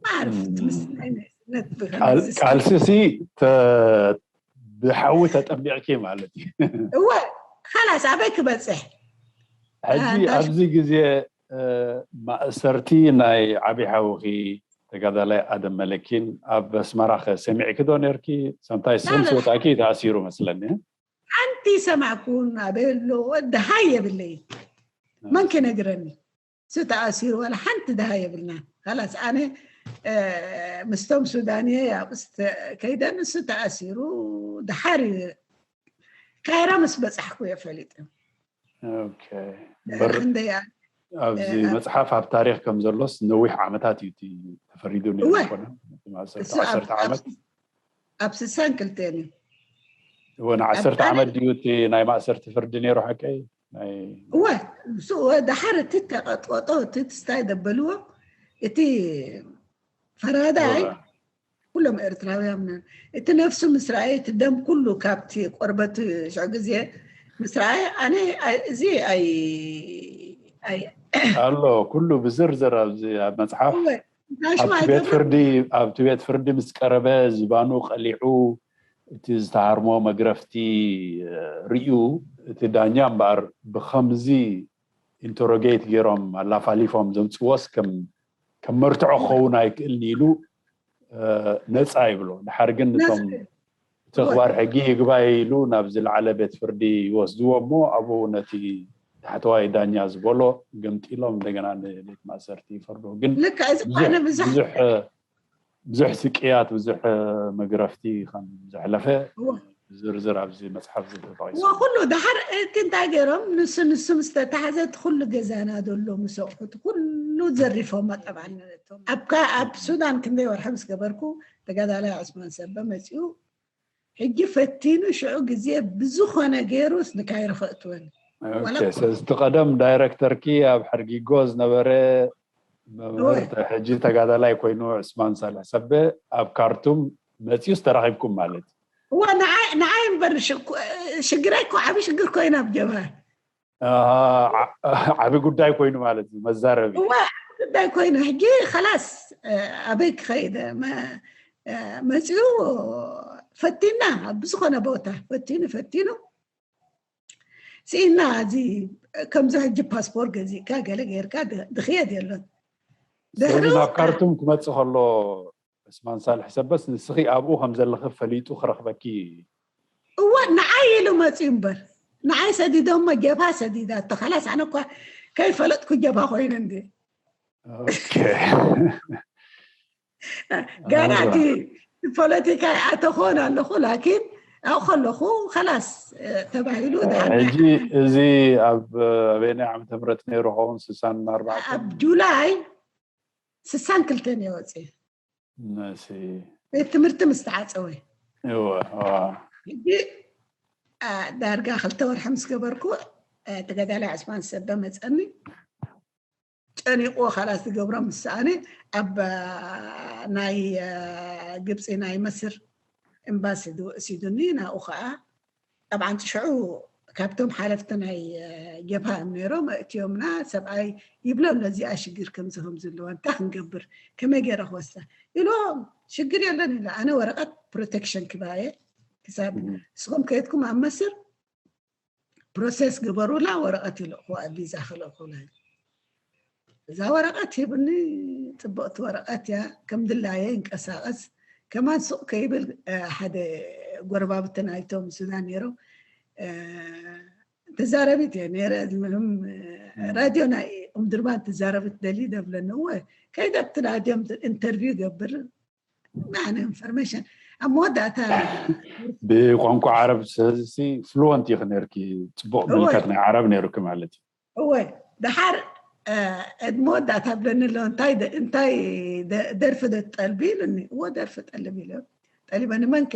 ማዕርፍ ትምስናይ ናይ ስነት ቃልስሲ ብሓዊ ተጠሚቕኪ ማለት እዩ። እወ ካላስ ኣበይ ክበፅሕ ሕጂ ኣብዚ ግዜ ማእሰርቲ ናይ ዓብዪ ሓውኺ ተጋዳላይ ኣደም መለኪን ኣብ ኣስመራ ከ ሰሚዕኪ ዶ ነርኪ? ሰምታይ ስም ስወጣኪ ተኣሲሩ መስለኒ። ሓንቲ ሰማዕኩን ኣበሎ ደሃይ የብለይ። መን ክነግረኒ? እሱ ተኣሲሩ ዋላ ሓንቲ ደሃ የብልና። ካላስ ኣነ ምስቶም ሱዳንየ ኣብስ ከይደ ንሱ ተኣሲሩ ደሓር ካይራ ምስ በፃሕኩ እየ ፈሊጡ። ኣብዚ መፅሓፍ ኣብ ታሪክ ከም ዘሎስ ነዊሕ ዓመታት እዩ ተፈሪዱ ነይኮነ ዓመት ኣብ ስሳን ክልተን እዩ። እወ ንዓሰርተ ዓመት ድዩ እቲ ናይ ማእሰርቲ ፍርዲ ነይሩ ሓቀይ? እወ እሱ እወ ደሓር እቲ ተቐጥቀጦ እቲ ትስታይ ደበልዎ እቲ ፈራዳይ ኩሎም ኤርትራውያን እቲ ነፍሱ ምስ ረኣየ እቲ ደም ኩሉ ካብቲ ቆርበት ሽዑ ግዜ ምስ ረኣየ ኣነ እዚ ኣይ ኣሎ ኩሉ ብዝርዝር ኣብዚ ኣብ መፅሓፍ ኣብቲ ቤት ፍርዲ ኣብቲ ቤት ፍርዲ ምስ ቀረበ ዝባኑ ቀሊዑ እቲ ዝተሃርሞ መግረፍቲ ርእዩ እቲ ዳኛ እምበኣር ብከምዚ ኢንተሮጌት ገይሮም ኣላፋሊፎም ዘምፅዎስ ከም መርትዖ ክኸውን ኣይክእልን ኢሉ ነፃ ይብሎ። ድሓር ግን እቶም ተኽባር ሕጊ ይግባይ ኢሉ ናብ ዝለዓለ ቤት ፍርዲ ይወስድዎ እሞ ኣብኡ ነቲ ታሕተዋይ ዳኛ ዝበሎ ገምጢሎም እንደገና ንቤት ማእሰርቲ ይፈርዶ። ግን ብዙሕ ስቅያት ብዙሕ መግረፍቲ ከም ዘሕለፈ ዝርዝር ኣብዚ መፅሓፍ ዝተጠቂሱ። ኩሉ ድሓር እቲ እንታይ ገይሮም ንሱ ንሱ ምስ ተታሕዘ እቲ ኩሉ ገዛና ዘሎ ምስ ኣቑሑት ኩሉ ዘሪፎም ጠብዓን ኣብ ሱዳን ክንደይ ወርሒ ምስ ገበርኩ ተጋዳላይ ዑስማን ሰበ መፂኡ ሕጂ ፈቲኑ ሽዑ ግዜ ብዝኾነ ገይሩ ንካይሮ ከእትወኒ። እቲ ቀደም ዳይረክተርኪ ኣብ ሕርጊጎ ዝነበረ መምህር ሕጂ ተጋዳላይ ኮይኑ ዑስማን ሳልሕ ሰበ ኣብ ካርቱም መፂኡ ዝተራኺብኩም ማለት እዩ። ንዓይ እምበር ሽግረይ እኮ ዓብዪ ሽግር ኮይና ኣብ ጀብሃ ዓቢ ጉዳይ ኮይኑ ማለት እዩ መዛረቢ ጉዳይ ኮይኑ ሕጂ ከላስ ኣበይ ክኸይደ መፂኡ ፈቲና ኣብ ብዝኾነ ቦታ ፈቲኑ ፈቲኑ ስኢና እዚ ከምዚ ሕጂ ፓስፖርት ገዚእካ ገለ ጌርካ ድኽየድ የሎን። ስለዚ ናብ ካርቱም ክመፅእ ከሎ ዑስማን ሳልሕ ሰበስ ንስኺ ኣብኡ ከም ዘለኺ ፈሊጡ ክረኽበኪ እወ ንዓይ ኢሉ መፅኡ እምበር ንዓይ ሰዲዶሞ ጀብሃ ሰዲዳቶ። ከላስ ኣነ እኳ ከይፈለጥኩ ጀብሃ ኮይኑ እንዲ ገና እቲ ፖለቲካ ኣተኾን ኣለኹ ላኪን ኣብኡ ከለኹ ከላስ ተባሂሉ ሕጂ እዚ ኣብ ኣበየናይ ዓመተ ምህረት ነይሩ ኸውን ስሳን ኣርባዕተ ኣብ ጁላይ ስሳን ክልተን እየ ወፅየ ነሲ ቤት ትምህርቲ ምስ ተዓፀወ እወ ሕጂ ዳርጋ ክልተ ወርሒ ምስ ገበርኩ ተጋዳላይ ዕስማን ሰበ መፀኒ ጨኒቑዎ ካላት ዝገብሮ ምስ ሰኣነ ኣብ ናይ ግብፂ ናይ መስር ኤምባሲ ዝወእሲዱኒ ናብኡ ከዓ ጠብዓን ሽዑ ካብቶም ሓለፍቲ ናይ ጀብሃ እዮም ነይሮም ኣእትዮምና ሰብኣይ ይብሎም ነዚኣ ሽግር ከምዚ ከም ዘለዋ እንታይ ክንገብር ከመይ ገይረ ክወስዳ ኢሎም ሽግር የለን ኢለ ኣነ ወረቐት ፕሮቴክሽን ክባየ ክሳብ ንስኹም ከየትኩም ኣብ መስር ፕሮሰስ ግበሩላ ወረቐት ይልእኹዋ ቪዛ ክልእኹላ እዛ ወረቐት ሂብኒ ፅብቕቲ ወረቐት እያ ከም ድላየ ይንቀሳቐስ ከማን ሱቕ ከይብል ሓደ ጎረባብቲ ናይቶም ሱዳን ነይሮም ተዛረቢት እየ ነይረ ምንም ራድዮ ናይ ኡምድርባን ትዛረብት ደሊ ደብለኒ እወ ከይደብቲ ራድዮም ኢንተርቪው ገብር ማዕነ ኢንፎርሜሽን ኣብ መወዳእታ ብቋንቋ ዓረብ ስለዚ ፍሉወንት ኢኺ ነርኪ ፅቡቕ ምልከት ናይ ዓረብ ነይሩኪ ማለት እዩ እወ ደሓር መወዳእታ ብለኒ ኣሎ እንታይ እንታይ ደርፊ ዶ ትጠልቢ ኢሉኒ እወ ደርፊ ጠልብ ኢለ ጠሊበኒ መን ከ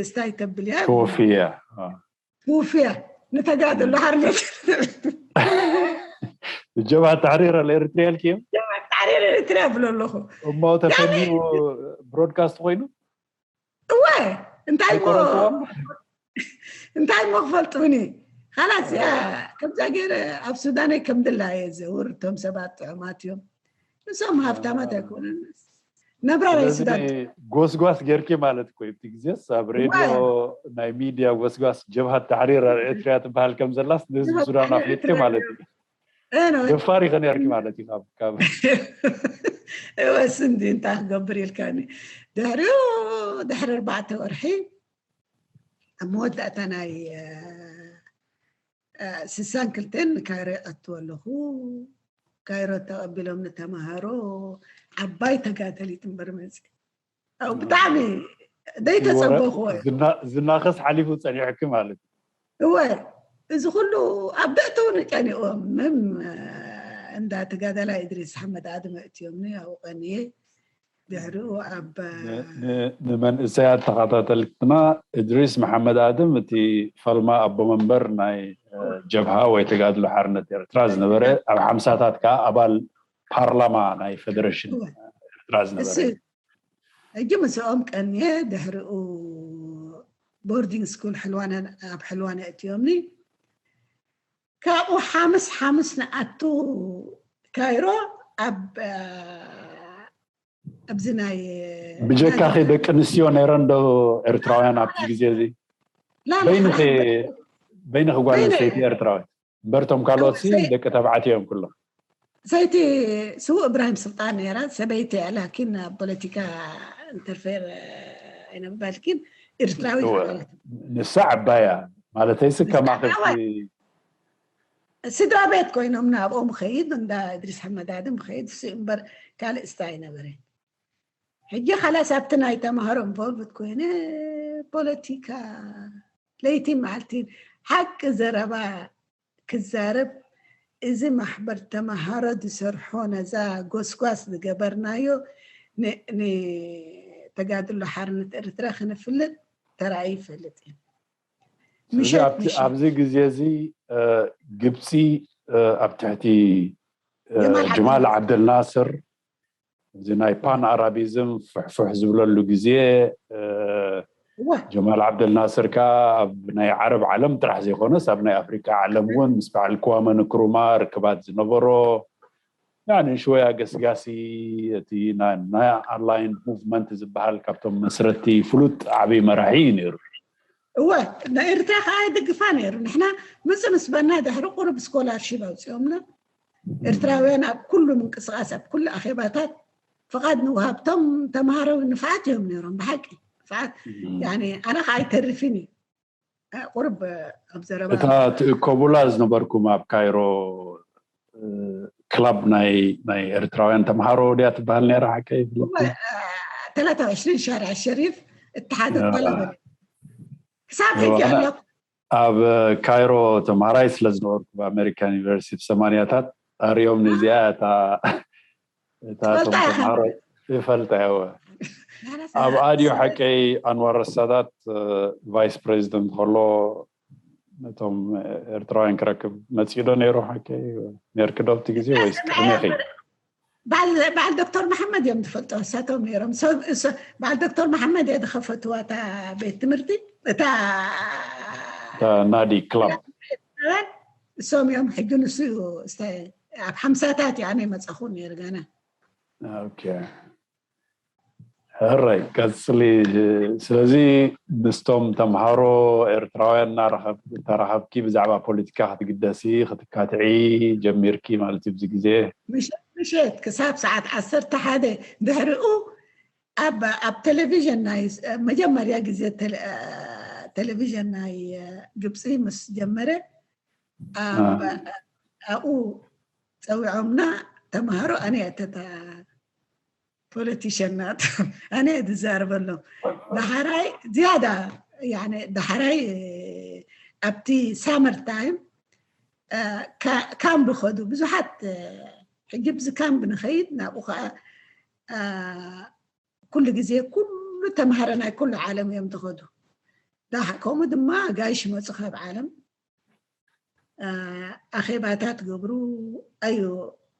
ስታይ ተብል እያ ተወፍያ ተወፍያ ንተጋድሎ ሓርነት ጀብሃ ተሕሪር ኣልኤርትርያ ኢልክዮም ሓሪር ኤርትራ ብሎ ኣለኹ። እሞ ተፈኒው ብሮድካስት ኮይኑ እወ እንታይ ሞ እንታይ ሞ ክፈልጡኒ ካላስ ከምዛ ገይረ ኣብ ሱዳነይ ከም ድላየ ዘውር እቶም ሰባት ጥዑማት እዮም። እሶም ሃፍታማት ኣይኮነን። ነብራራይ ሱዳን ጎስጓስ ጌርኪ ማለት እኮ እዩ። እቲ ግዜስ ኣብ ሬድዮ ናይ ሚድያ ጎስጓስ ጀብሃት ታሕሪር ኤርትራ ትበሃል ከም ዘላስ ንህዝቢ ሱዳን ኣፍሊጥኪ ማለት እዩ። ደፋር ኢኸ ነርኪ ማለት እዩ። ካብ እወስ እንዲ እንታይ ክገብር ኢልካኒ። ድሕሪኡ ድሕሪ ኣርባዕተ ወርሒ ኣብ መወዳእታ ናይ ስሳን ክልተን ንካይሮ ይኣትዎ ኣለኹ። ካይሮ ተቐቢሎም ንተምሃሮ ዓባይ ተጋደሊት እምበር መፅ ብጣዕሚ ደይተፀበኽዎ። ዝናኸስ ሓሊፉ ፀኒሕኪ ማለት እዩ። እወ እዚ ኩሉ ኣብ ብዕቱ ንጨኒዎም ምም እንዳ ተጋዳላይ እድሪስ ሓመድ ኣድመ እትዮምኒ ኣብኡ ቀንየ ድሕሪኡ ኣብ ንመንእሰያት ተኸታተልትና እድሪስ መሓመድ ኣድም እቲ ፈልማ ኣቦ መንበር ናይ ጀብሃ ወይ ተጋድሎ ሓርነት ኤርትራ ዝነበረ ኣብ ሓምሳታት ከዓ ኣባል ፓርላማ ናይ ፌደሬሽን ኤርትራ ዝነበረ ሕጂ ምስኦም ቀንየ ድሕሪኡ ቦርዲንግ ስኩል ሕልዋነ ኣብ ሕልዋነ እትዮምኒ ካብኡ ሓምስ ሓምስ ንኣቱ ካይሮ ኣብ ኣብዚ ናይ ብጀካኺ ደቂ ኣንስትዮ ነይረን ዶ ኤርትራውያን ኣብቲ ግዜ እዚ? በይንኺ ጓል ኣንስተይቲ ኤርትራዊት እምበርቶም ካልኦት ደቂ ተባዕትዮ እዮም ኩሎም። ሰይቲ ስዉእ እብራሂም ስልጣን ነይራ ሰበይቲ ላኪን ኣብ ፖለቲካ ኢንተርፌር ኣይነበርኪን ኤርትራዊት ንሳ ዓባያ ማለተይሲ ከማኺ ስድራ ቤት ኮይኖም ናብኦም ኸይድ እንዳ እድሪስ ሓመዳድም ኸይድ እሱ እምበር ካልእ ስታ ኣይነበረን። ሕጂ ካላስ ኣብቲ ናይ ተምሃሮ ኢንቮልቭድ ኮይነ ፖለቲካ ለይቲ መዓልቲ ሓቂ ዘረባ ክዛረብ እዚ ማሕበር ተምሃሮ ዝሰርሖ ነዛ ጎስጓስ ዝገበርናዮ ንተጋድሎ ሓርነት ኤርትራ ክነፍልጥ ተራእዩ ይፈልጥ እዩ። ኣብዚ ግዜ እዚ ግብፂ ኣብ ትሕቲ ጀማል ዓብደልናስር እዚ ናይ ፓን ኣራቢዝም ፍሕፍሕ ዝብለሉ ግዜ ጀማል ዓብደልናስር ከዓ ኣብ ናይ ዓረብ ዓለም ጥራሕ ዘይኮነስ ኣብ ናይ ኣፍሪካ ዓለም እውን ምስ በዓል ክዋመ ንክሩማ ርክባት ዝነበሮ ሽወያ ገስጋሲ እቲ ናይ ኣላይንድ ሙቭመንት ዝበሃል ካብቶም መስረቲ ፍሉጥ ዓብዪ መራሒ እዩ ነይሩ። እወ ንኤርትራ ከዓ ይድግፋ ነይሩ። ንሕና ምፅ ምስ በና ድሕሪ ቁሩብ ስኮላርሺፕ ኣውፅኦምና ኤርትራውያን ኣብ ኩሉ ምንቅስቃስ ኣብ ኩሉ ኣኼባታት ፍቓድ ንውሃብቶም ተምሃሮ ንፍዓት እዮም ነይሮም ብሓቂ ፍዓት ኣነ ከዓ ኣይተርፍን እዩ ቁርብ ኣብ ዘረባ እታ ትእከቡላ ዝነበርኩም ኣብ ካይሮ ክላብ ናይ ናይ ኤርትራውያን ተምሃሮ ድያ ትበሃል ነይራ ሓቀይ ተላታ ዕሽሪን ሻርዕ ሸሪፍ እተሓደ ጠለበ ክሳብ ሕጂ ኣሎ ኣብ ካይሮ ተምሃራይ ስለ ዝነበርኩ ብኣሜሪካን ዩኒቨርሲቲ ሰማንያታት ኣሪኦም ንዚኣ እታ እታ ተምሃሮ ይፈልጣ እወ ኣብ ኣድዮ ሓቀይ ኣንዋር ረሳዳት ቫይስ ፕሬዚደንት ከሎ ነቶም ኤርትራውያን ክረክብ መፂኡ ዶ ነይሩ ሓቀይ ነርኪ ዶ ኣብቲ ግዜ ወይስ ቅድሜኺ በዓል ዶክተር መሓመድ እዮም ዝፈልጦ እሳቶም ነይሮም በዓል ዶክተር መሓመድ እየ ዝኸፈትዋ እታ ቤት ትምህርቲ እታ ናዲ ክላብ እሶም እዮም ሕጂ ንሱ እዩ ኣብ ሓምሳታት እዩ ኣነ መፀኹ ነይሩ ገና ሕራይ ቀፅሊ ስለዚ ምስቶም ተምሃሮ ኤርትራውያን ተራኸብኪ ብዛዕባ ፖለቲካ ክትግደሲ ክትካትዒ ጀሚርኪ ማለት እዩ ብዚ ግዜ ምሸት ክሳብ ሰዓት ዓሰርተ ሓደ ድሕሪኡ ኣብ ኣብ ቴሌቪዥን ናይ መጀመርያ ግዜ ቴሌቪዥን ናይ ግብፂ ምስ ጀመረ ኣብኡ ፀዊዖምና ተምሃሮ ኣነ እተታ ፖለቲሽን ናት ኣነ ዝዛረበሎም ዳሓራይ ዝያዳ ዳሓራይ ኣብቲ ሳመር ታይም ካምፕ ኸዱ ብዙሓት ሕጂ ብዚ ካምፕ ንኸይድ ናብኡ ከዓ ኩሉ ግዜ ኩሉ ተምሃረ ናይ ኩሉ ዓለም እዮም ዝኸዱ ከምኡ ድማ ጋይሽ መፁ ካብ ዓለም ኣኼባታት ገብሩ ኣዩ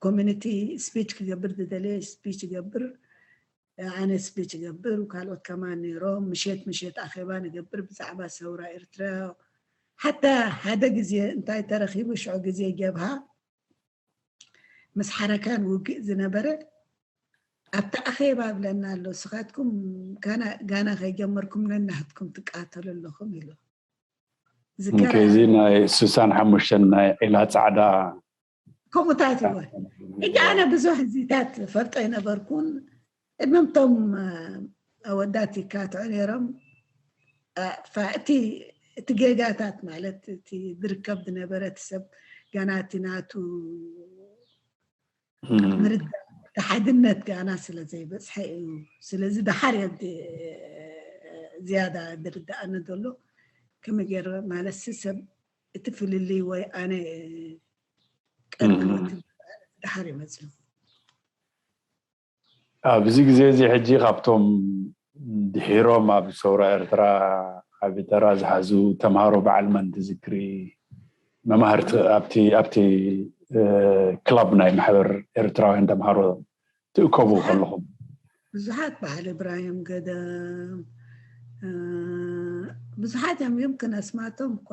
ኮሚኒቲ ስፒች ክገብር ዝደለየ ስፒች ይገብር፣ ኣነ ስፒች ይገብር፣ ካልኦት ከማን ነይሮም። ምሸት ምሸት ኣኼባ ንገብር ብዛዕባ ሰውራ ኤርትራ። ሓታ ሓደ ግዜ እንታይ ተረኺቡ፣ ሽዑ ግዜ ጀብሃ ምስ ሓረካን ውግእ ዝነበረ ኣብቲ ኣኼባ ብለና ኣሎ፣ ስኻትኩም ጋና ከይጀመርኩም ነናህትኩም ትቃተሉ ኣለኹም ኢሉ። እዚ ናይ ስሳን ሓሙሽተን ናይ ዒላ ፃዕዳ ከምኡታት እወ። ሕጂ ኣነ ብዙሕ እዚታት ፈልጦ ኣይነበርኩን። እምምቶም ኣወዳት ይካትዑ ነይሮም። እቲ ጌጋታት ማለት እቲ ዝርከብ ዝነበረ እቲ ሰብ ገና እቲ ናቱ ምርዳእ እቲ ሓድነት ጋና ስለ ዘይበፅሐ እዩ። ስለዚ ደሓር ዝያዳ ዝርዳኣኒ ዘሎ ከመይ ገይረ ማለት ሰብ እቲ ፍልልይ ወይ ኣነ ቀድሚ ደሓር ይመፅእ። ኣብዚ ግዜ እዚ ሕጂ ካብቶም ድሒሮም ኣብ ሰውራ ኤርትራ ዓቢ ተራ ዝሓዙ ተምሃሮ በዓል መን ትዝክሪ? መማህርቲ ኣብቲ ኣብቲ ክላብ ናይ ማሕበር ኤርትራውያን ተምሃሮ ትእከቡ ከለኹም? ብዙሓት በዓል እብራሂም ገደም ብዙሓት እዮም። ይምክን ኣስማቶም እኳ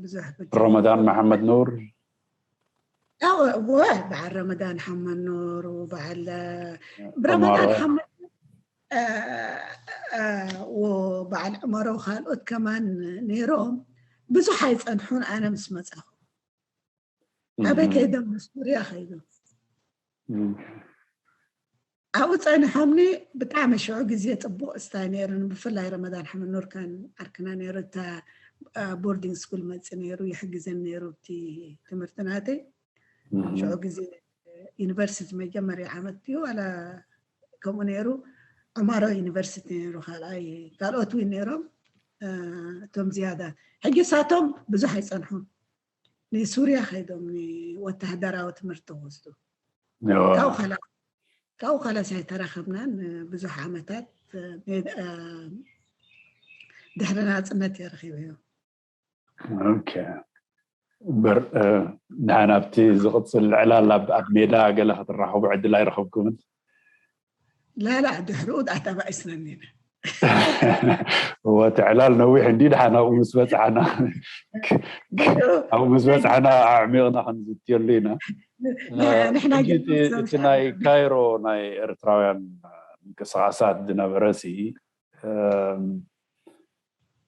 ብዙሕ ረመዳን መሓመድ ኑር እወ በዓል ረመዳን ሓመድ ኑር በዓል ረመዳን ሓመድ በዓል ዕመሮ ካልኦት ከማን ነይሮም። ብዙሕ ኣይፀንሑን ኣነ ምስ መፃኹ ኣበይ ከይዶም? ንሱርያ ከይዶም ኣብኡ ፀኒሖምኒ። ብጣዕሚ ሽዑ ግዜ ፅቡቅ እስታይ ነይሩ። ብፍላይ ረመዳን ሓመድ ኑር ካን ዓርክና ነይሩ። እታ ቦርዲንግ ስኩል መፂ ነይሩ ይሕግዘን ነይሩ እቲ ትምህርቲ ናተይ። ሽዑ ግዜ ዩኒቨርሲቲ መጀመርያ ዓመት እዩ ዋላ ከምኡ ነይሩ። ዕማሮ ዩኒቨርሲቲ ነይሩ ካልኣይ። ካልኦት እውን ነይሮም እቶም ዝያዳ። ሕጂ ሳቶም ብዙሕ ኣይፀንሑን። ንሱርያ ከይዶም ንወተሃደራዊ ትምህርቲ ክወስዱ ካብኡ ካላስ ኣይተራኸብናን ብዙሕ ዓመታት። ድሕሪ ናፅነት እየ ረኺበዮ። እምበር ንሕና ኣብቲ ዝቕፅል ዕላል ኣብ ሜዳ ገለ ክትራኸቡ ዕድል ኣይረኸብኩምን? ላላ ድሕሪኡ ዳኣ ተባኢስና ኒና። እወ እቲ ዕላል ነዊሕ እንዲ ድሓን ኣብኡ ምስ በፃሕና ኣብኡ ምስ በፃሕና ኣዕሚቕና ክንዝትየሉ ኢና። ንሕና ሕጂ እቲ ናይ ካይሮ ናይ ኤርትራውያን ምንቅስቃሳት ዝነበረ ሲ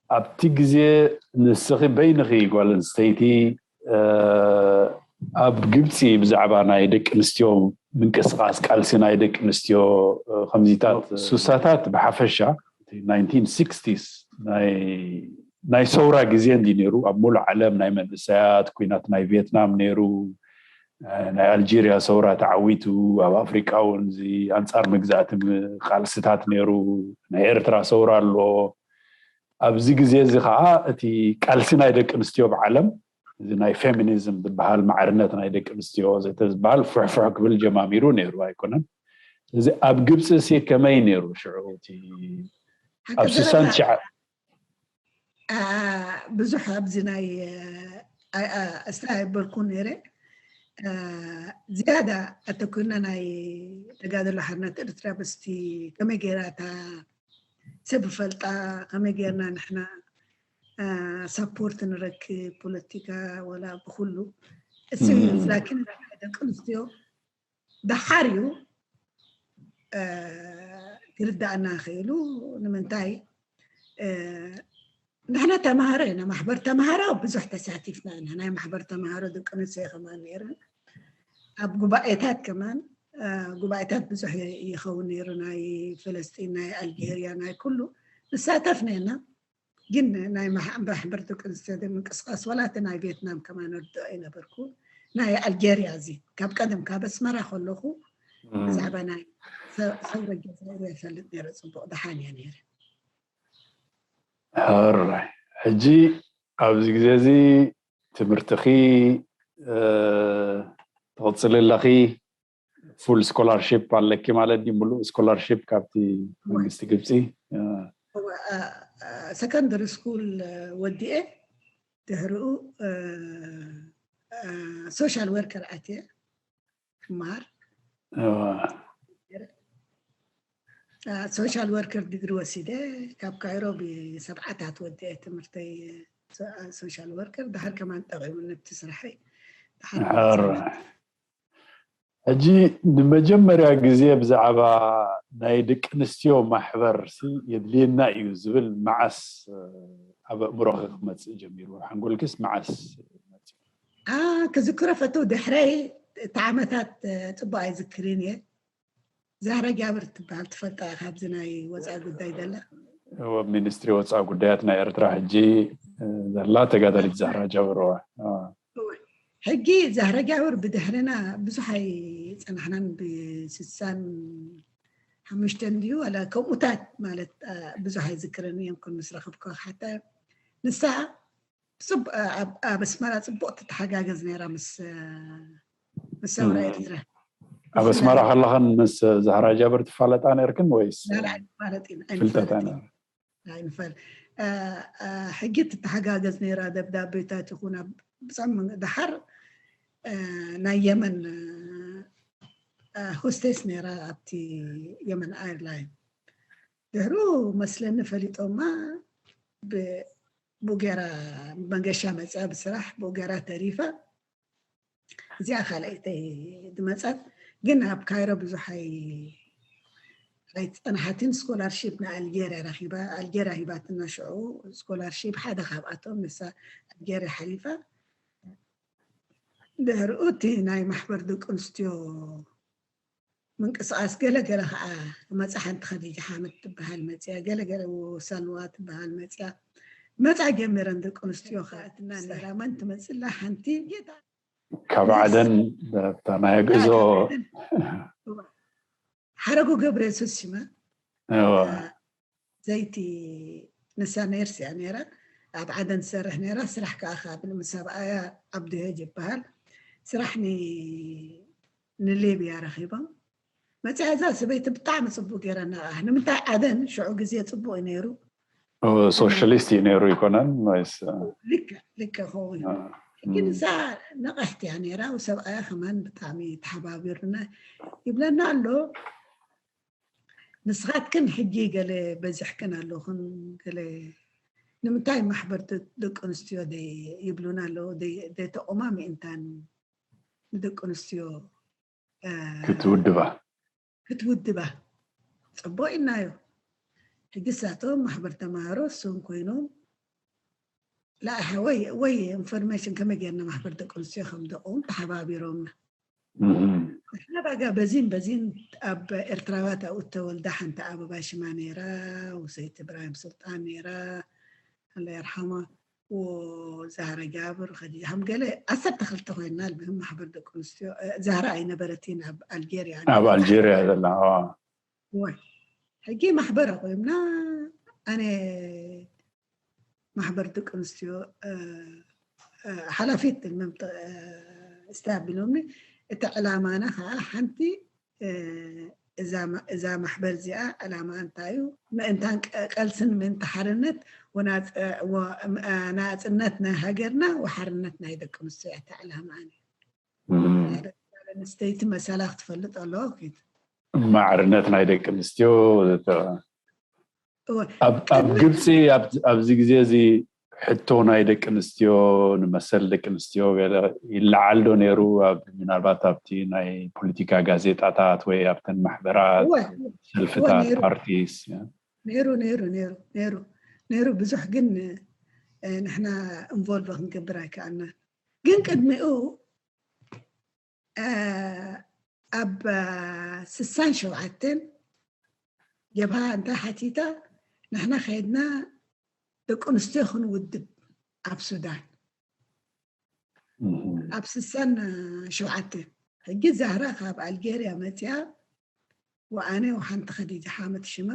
ኣብቲ ግዜ ንስኺ በይንኺ ጓል ኣንስተይቲ ኣብ ግብፂ ብዛዕባ ናይ ደቂ ኣንስትዮ ምንቅስቃስ ቃልሲ ናይ ደቂ ኣንስትዮ ከምዚታት ሱሳታት ብሓፈሻ ናይ ሰውራ ግዜ እንዲ ነይሩ ኣብ ሙሉእ ዓለም ናይ መንእሰያት ኩናት ናይ ቪየትናም ነይሩ። ናይ ኣልጀርያ ሰውራ ተዓዊቱ ኣብ ኣፍሪቃ እውን እዚ ኣንጻር መግዛእቲ ቃልስታት ነይሩ። ናይ ኤርትራ ሰውራ ኣሎ። ኣብዚ ግዜ እዚ ከዓ እቲ ቃልሲ ናይ ደቂ ኣንስትዮ ብዓለም እዚ ናይ ፌሚኒዝም ዝበሃል ማዕርነት ናይ ደቂ ኣንስትዮ ዘተዝበሃል ፍሕፍሕ ክብል ጀማሚሩ ነይሩ ኣይኮነን? እዚ ኣብ ግብፂ ሲ ከመይ ነይሩ ሽዑ እቲ ኣብ ስሳን ትሽዓ ብዙሕ ኣብዚ ናይ እስታ ኣይበልኩ ነይረ። ዝያዳ ኣተኩርና ናይ ተጋድሎ ሓርነት ኤርትራ ምስቲ ከመይ ገይራ እታ ሰብ ፈልጣ ከመይ ገይርና ንሕና ሳፖርት ንረክብ ፖለቲካ ወላ ብኩሉ እሱ ላኪን ደቂ ኣንስትዮ ደሓር እዩ ክርዳእና ክእሉ ንምንታይ ንሕና ተምሃሮ ኢና። ማሕበር ተምሃሮ ብዙሕ ተሳቲፍና ኢና። ናይ ማሕበር ተምሃሮ ደቂ ኣንስትዮ ከማን ነይረን ኣብ ጉባኤታት ከማን ጉባኤታት ብዙሕ ይኸውን ነይሩ። ናይ ፈለስጢን፣ ናይ ኣልጀርያ፣ ናይ ኩሉ ንሳተፍ ነና። ግን ናይ ማሕበር ደቂ ኣንስትዮ ምንቅስቃስ ዋላ እቲ ናይ ቪየትናም ከማን ርድኦ ይነበርኩ። ናይ ኣልጀርያ እዚ ካብ ቀደም ካብ ኣስመራ ከለኹ ብዛዕባ ናይ ሰውረ ጀዛይር ይፈልጥ ነይረ። ፅቡቅ ደሓን እየ ነይረ። ሕራይ ሕጂ ኣብዚ ግዜ እዚ ትምህርትኺ ትቕፅሊ ኣለኺ። ፉል ስኮላርሽፕ ኣለኪ ማለት ድዩ? ሙሉእ ስኮላርሽፕ ካብቲ መንግስቲ ግብፂ? ሰከንደሪ ስኩል ወዲኤ ድሕሪኡ ሶሻል ወርከር ኣትየ። ክመሃር እዋ። ሶሻል ወርከር ዲግሪ ወሲደ ካብ ካይሮ ብሰብዓታት ወዲአ ትምህርተይ ሶሻል ወርከር ድሓር ከማን ጠቂሙ ነብቲ ስራሐይ ድሓር ሕጂ ንመጀመርያ ግዜ ብዛዕባ ናይ ደቂ ኣንስትዮ ማሕበር ሲ የድልየና እዩ ዝብል መዓስ ኣብ ኣእምሮኺ ክመፅእ ጀሚሩ? ሓንጎልክስ መዓስ መፂኡ? ክዝክሮ ፈቱ ድሕረይ እቲ ዓመታት ፅቡቅ ኣይዝክርን እየ። ዛህራ ጃብር ትበሃል ትፈልጣ ኢኻ፣ ኣብዚ ናይ ወፃኢ ጉዳይ ዘላ ኣብ ሚኒስትሪ ወፃኢ ጉዳያት ናይ ኤርትራ ሕጂ ዘላ ተጋዳሊት ዛህራ ጃብር እዋ። ሕጂ ዛህራ ጃብር ብድሕርና ብዙሕ ኣይፀናሕናን፣ ብስሳን ሓሙሽተን ድዩ ዋላ ከምኡታት ማለት ብዙሕ ኣይዝክርን እየ። ኮን ምስ ረኸብኩ ሓታ ንሳ ኣብ ኣስመራ ፅቡቅ ትተሓጋገዝ ነይራ ምስ ምስ ሰውራ ኤርትራ። ኣብ ኣስመራ ከለኽን ምስ ዛህራ ጃብር ትፋለጣ ነርክን ወይስ ላላ ኣይንፋለጥ ኢና ፍልጠት ኣይንፋለጥ ኢና። ኣይንፋል ሕጂ ትተሓጋገዝ ነይራ። ደብዳቤታት ይኹን ኣብ ብጻም ድሓር ናይ የመን ሆስቴስ ነይራ ኣብቲ የመን ኤርላይን። ድሕሩ መስለኒ ፈሊጦማ ብኡ ገይራ መገሻ መፅኣ ብስራሕ ብኡ ገይራ ተሪፋ። እዚኣ ካልኣይተይ ዝመፀት ግን ኣብ ካይሮ ብዙሕ ኣይፀናሓትን። ስኮላርሺፕ ንኣልጀርያ ረኪባ፣ ኣልጀርያ ሂባትና ሽዑ ስኮላርሺፕ ሓደ ካብኣቶም ንሳ ኣልጀርያ ሓሊፋ። ድሕርኡ እቲ ናይ ማሕበር ደቂ ኣንስትዮ ምንቅስቃስ ገለገለ ከዓ መፃ ሓንቲ ከዲጃ ሓመድ ትበሃል መፅያ፣ ገለገለ ሳልዋ ትበሃል መፅያ። መፃ ጀሚረን ደቂ ኣንስትዮ ከዓ እትና ነራ መን ትመፅላ ሓንቲ ጌታ ካብ ዓደን ናይ ጉዕዞ ሓረጉ ገብረ የሱስ ሽማ ዘይቲ ንሳ ነርስ እያ ነራ። ኣብ ዓደን ትሰርሕ ነራ። ስራሕ ከዓ ካብ ምስ ሰብኣያ ኣብዱ ሄጅ ይበሃል። ስራሕ ንሌብያ ረኪቦም መፅያ። እዛ ሰበይቲ ብጣዕሚ ፅቡቅ ገይረና። ንምንታይ ዓደን ሽዑ ግዜ ፅቡቅ እዩ ነይሩ። ሶሻሊስት እዩ ነይሩ ይኮነን ወይስ? ልክዕ ልክዕ ክኸውን ግን እዛ ነቐሕቲ እያ ነይራ። ሰብኣያ ከማን ብጣዕሚ ተሓባቢሩና ይብለና ኣሎ። ንስኻትክን ሕጂ ገለ በዚሕክን ኣለኹን ገለ ንምንታይ ማሕበር ደቂ ኣንስትዮ ይብሉና ኣለዉ። ደተቆማ ምእንታን ንደቂ ኣንስትዮ ክትውድባ ክትውድባ ፅቡቅ ኢልናዮ። ሕጂ ሳቶም ማሕበር ተማሃሮ እሶም ኮይኖም ላእሓ ወይ ወይ ኢንፎርሜሽን ከመይ ጌርና ማሕበር ደቂ ኣንስትዮ ከም ደቆም ተሓባቢሮምና። ንሕና ባጋ በዚን በዚን ኣብ ኤርትራዋት ኣብኡ ተወልዳ ሓንቲ ኣበባ ሽማ ነይራ፣ ወሰይቲ እብራሂም ሱልጣን ነይራ፣ ኣላ የርሓማ፣ ወዛህራ ጃብር፣ ኸዲጃ ከም ገለ ዓሰርተ ክልተ ኮይና ብህም ማሕበር ደቂ ኣንስትዮ ዛህራ ኣይነበረትን ኣብ ኣልጀርያ ኣብ ኣልጀርያ ዘላ ወይ ሕጂ ማሕበር ኣቆምና። ኣነ ማሕበር ደቂ ኣንስትዮ ሓላፊት ስታቢሎምኒ። እቲ ዕላማና ከዓ ሓንቲ እዛ ማሕበር እዚኣ ዕላማ እንታይ እዩ? ምእንታን ቀልስን ምእንቲ ሓርነት ናፅነት ናይ ሃገርና ወሓርነት ናይ ደቂ ኣንስትዮ እያ ዕላማ። ኣንስተይቲ መሰላ ክትፈልጥ ኣለዎ። ማዕርነት ናይ ደቂ ኣንስትዮ ኣብ ግብፂ ኣብዚ ግዜ እዚ ሕቶ ናይ ደቂ ኣንስትዮ ንመሰል ደቂ ኣንስትዮ ይለዓል ዶ ነይሩ? ምናልባት ኣብቲ ናይ ፖለቲካ ጋዜጣታት ወይ ኣብተን ማሕበራት ሰልፍታት ፓርቲስ ነይሩ ነይሩ ነይሩ ነይሩ ነይሩ ብዙሕ ግን ንሕና ኢንቮልቭ ክንገብር ኣይከኣልናን። ግን ቅድሚኡ ኣብ ስሳን ሸውዓተን ጀብሃ እንታይ ሓቲታ ንሕና ከይድና ደቂ ኣንስትዮ ክንውድብ ኣብ ሱዳን ኣብ ስሳን ሸውዓተን። ሕጂ ዛህራ ካብ ኣልጀርያ መፅያ ወኣነ ወሓንቲ ከዲጃ ሓመድ ሽማ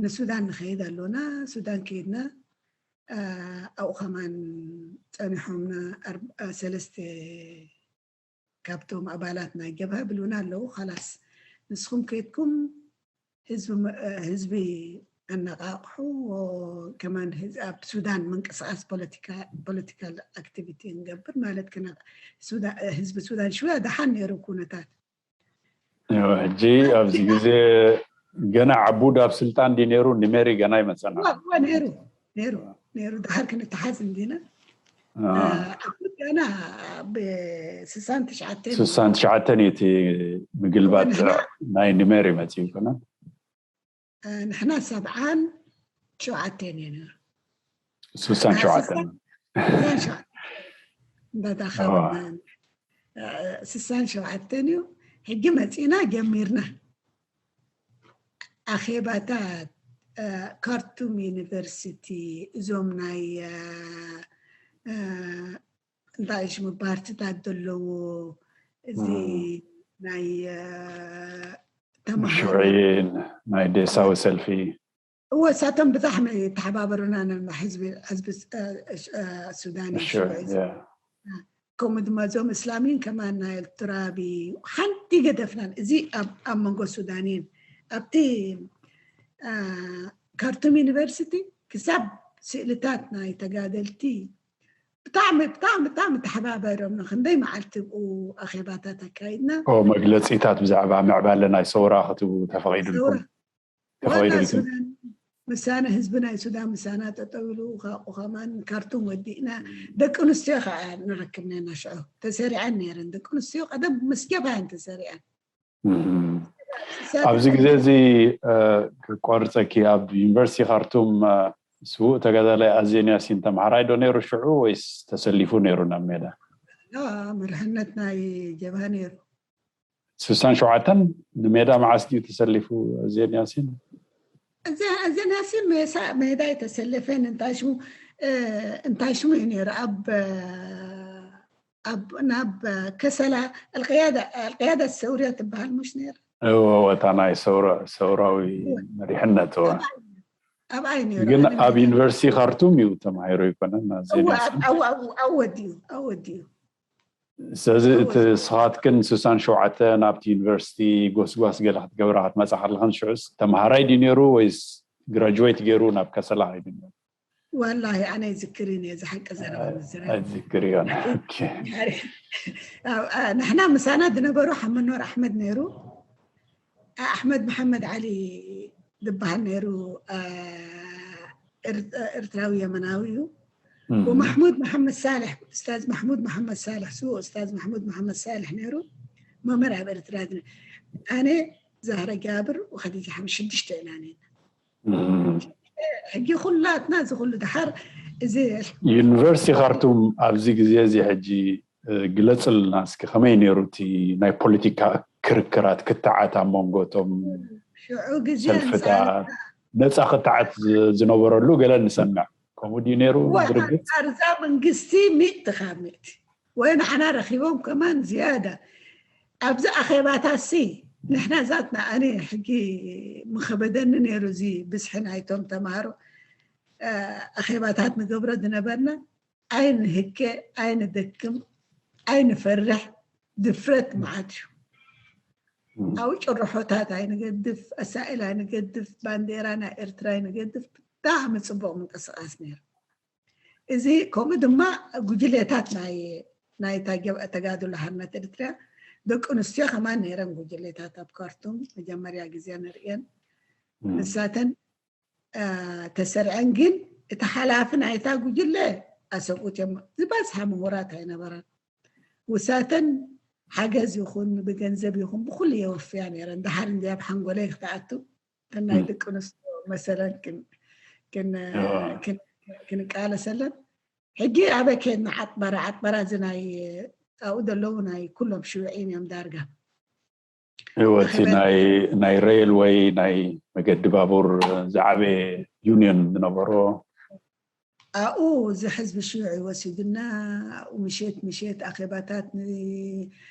ንሱዳን ንኸይድ ኣሎና። ሱዳን ከይድና ኣብኡ ከማን ፀኒሖምና ሰለስተ ካብቶም ኣባላት ናይ ጀብሃ ብሉና ኣለዉ። ካላስ ንስኹም ከይድኩም ህዝቢ ኣነቃቕሑ። ከማን ኣብ ሱዳን ምንቅስቃስ ፖለቲካል ኣክቲቪቲ ንገብር ማለት ህዝቢ ሱዳን ሽውያ ደሓን ነይሩ ኩነታት። ሕጂ ኣብዚ ግዜ ገና ዓቡድ ኣብ ስልጣን ዲ ነይሩ? ንሜሪ ገና ይመፀና ነይሩ ነይሩ ነይሩ ድሓር ክንተሓዝ እንዲና ዓቡድ ገና ብስሳን ትሽዓተን ስሳን ትሽዓተን እቲ ምግልባጥ ናይ ንሜሪ መፅኡ ይኮና ንሕና ሰብዓን ሸውዓተን እዩ ነይሩ ስሳን ሸውዓተን እንዳተኸበና ስሳን ሸውዓተን እዩ ሕጂ መፂና ጀሚርና ኣኼባታት ካርቱም ዩኒቨርሲቲ እዞም ናይ እንታይ ሽሙ ፓርቲታት ዘለዎ እዚ ናይ ሽዑይን ናይ ደሳዊ ሰልፊ እወ እሳቶም ብጣዕሚ ተሓባበሩና ህዝቢ ሱዳን ከምኡ ድማ እዞም እስላሚን ከማን ናይ ኤርትራቢ ሓንቲ ገደፍናን እዚ ኣብ መንጎ ሱዳንን ኣብቲ ካርቱም ዩኒቨርሲቲ ክሳብ ስእልታት ናይ ተጋደልቲ ብጣዕሚ ብጣዕሚ ብጣዕሚ ተሓባበሮም ንክንደይ መዓልቲ ብኡ ኣኼባታት ኣካይድና መግለፂታት ብዛዕባ ምዕባለ ናይ ሰውራ ክትቡ ተፈቂዱልኩም ምሳና ህዝቢ ናይ ሱዳን ምሳና ጠጠው ኢሉ ካብኡ ከማን ካርቱም ወዲእና ደቂ ኣንስትዮ ከዓ ንረክብ ነና ሽዑ ተሰሪዐን ነይረን ደቂ ኣንስትዮ ቀደም ምስ ጀብሃን ተሰሪዐን ኣብዚ ግዜ እዚ ክቋርፀኪ ኣብ ዩኒቨርሲቲ ካርቱም ስዉእ ተጋዳላይ ኣዜን ያሲን ተምሃራይ ዶ ነይሩ ሽዑ ወይስ ተሰሊፉ ነይሩ ናብ ሜዳ መርሕነት ናይ ጀብሃ ነይሩ ስሳን ሸውዓተን ንሜዳ መዓስ ድዩ ተሰሊፉ ኣዜን ያሲን ኣዜን ያሲን ሜዳ የተሰለፈን እንታይ ሽሙ እንታይ ሽሙ እዩ ነይሩ ኣብ ኣብ ናብ ከሰላ ኣልቅያዳ ሰውርያ ትበሃል ሙሽ ነይሩ እወ እታ ናይ ሰውራዊ መሪሕነት እወ ኣብኣይ ነይሩ ግን ኣብ ዩኒቨርሲቲ ካርቱም እዩ ተማሂሩ ይኮነን ኣወዲዩ ኣወዲዩ ስለዚ እቲ ስኻትክን ስሳን ሸውዓተ ናብቲ ዩኒቨርሲቲ ጎስጓስ ገለ ክትገብራ ክትመፃ ከለኽን ሽዑስ ተምሃራይ ድዩ ነይሩ ወይስ ግራጅዌት ገይሩ ናብ ከሰላ ከይዱ ነይሩ ዋላሂ ኣነ ይዝክር እየ ዝሓቂ ዘረባ ምዝራብ ኣይትዝክር እዮ ንሕና ምሳና ዝነበሩ ሓመኖር ኣሕመድ ነይሩ ኣሕመድ መሓመድ ዓሊ ዝበሃል ነይሩ ኤርትራዊ የመናዊ እዩ ወማሕሙድ መሓመድ ሳልሕ ኡስታዝ ማሕሙድ መሓመድ ሳልሕ ስ ኡስታዝ ማሕሙድ መሓመድ ሳልሕ ነይሩ መምህር ኣብ ኤርትራ ኣነ ዛህረ ጃብር ወኸዲጃ ሓምሽተ ሽዱሽተ ኢና ነና ሕጂ ኩላትና እዚ ኩሉ ድሓር እዚ ዩኒቨርሲቲ ካርቱም ኣብዚ ግዜ እዚ ሕጂ ግለፅልና እስኪ ከመይ ነይሩ እቲ ናይ ፖለቲካ ክርክራት ክትዓት ኣብ መንጎ እቶም ሽዑ ግዜ ሰልፍታት ነፃ ክትዓት ዝነበረሉ ገለ ንሰምዕ ከምኡ ድዩ ነይሩ ብርግፅ ኣርዛ መንግስቲ ሚእቲ ካብ ሚእቲ ወይ ንዓና ረኪቦም ከማን ዝያዳ ኣብዚ ኣኼባታት ሲ ንሕና ዛትና ኣነ ሕጂ ምኸበደኒ ነይሩ እዚ ብዝሒ ናይቶም ተምሃሮ ኣኼባታት ንገብሮ ዝነበርና ኣይንህከ ኣይንደክም ኣይንፈርሕ ድፍረት መዓት እዩ ኣብ ጭርሖታት ኣይንገድፍ ኣሳእል ኣይንገድፍ ባንዴራ ናይ ኤርትራ ኣይንገድፍ ብጣዕሚ ፅቡቅ ምንቅስቃስ ነይሩ እዚ ከምኡ ድማ ጉጅሌታት ናይ ናይ ተጋድሎ ሓርነት ኤርትራ ደቂ ኣንስትዮ ከማን ነይረን ጉጅሌታት ኣብ ካርቱም መጀመርያ ግዜ ንርእየን ንሳተን ተሰሪዐን ግን እቲ ሓላፊ ናይታ ጉጅለ ኣሰብኡት እዮም ዝበዝሓ ምሁራት ኣይነበረን ውሳተን ሓገዝ ይኹን ብገንዘብ ይኹን ብኩሉ የወፍያ ነይረን ደሓር እንዲ ኣብ ሓንጎለይ ክትኣቱ ናይ ደቂ ኣንስትዮ መሰለን ክንቃለሰለን ሕጂ ኣበ ከድና ዓጥበራ ዓጥበራ እዚ ናይ ኣብኡ ዘለዉ ናይ ኩሎም ሽውዒን እዮም ዳርጋ ህወቲ ናይ ሬልወይ ናይ መገዲ ባቡር ዝዓበየ ዩኒየን ዝነበሮ ኣብኡ እዚ ሕዝቢ ሽውዒ ወሲዱና ኣብኡ ምሸት ምሸት ኣኼባታት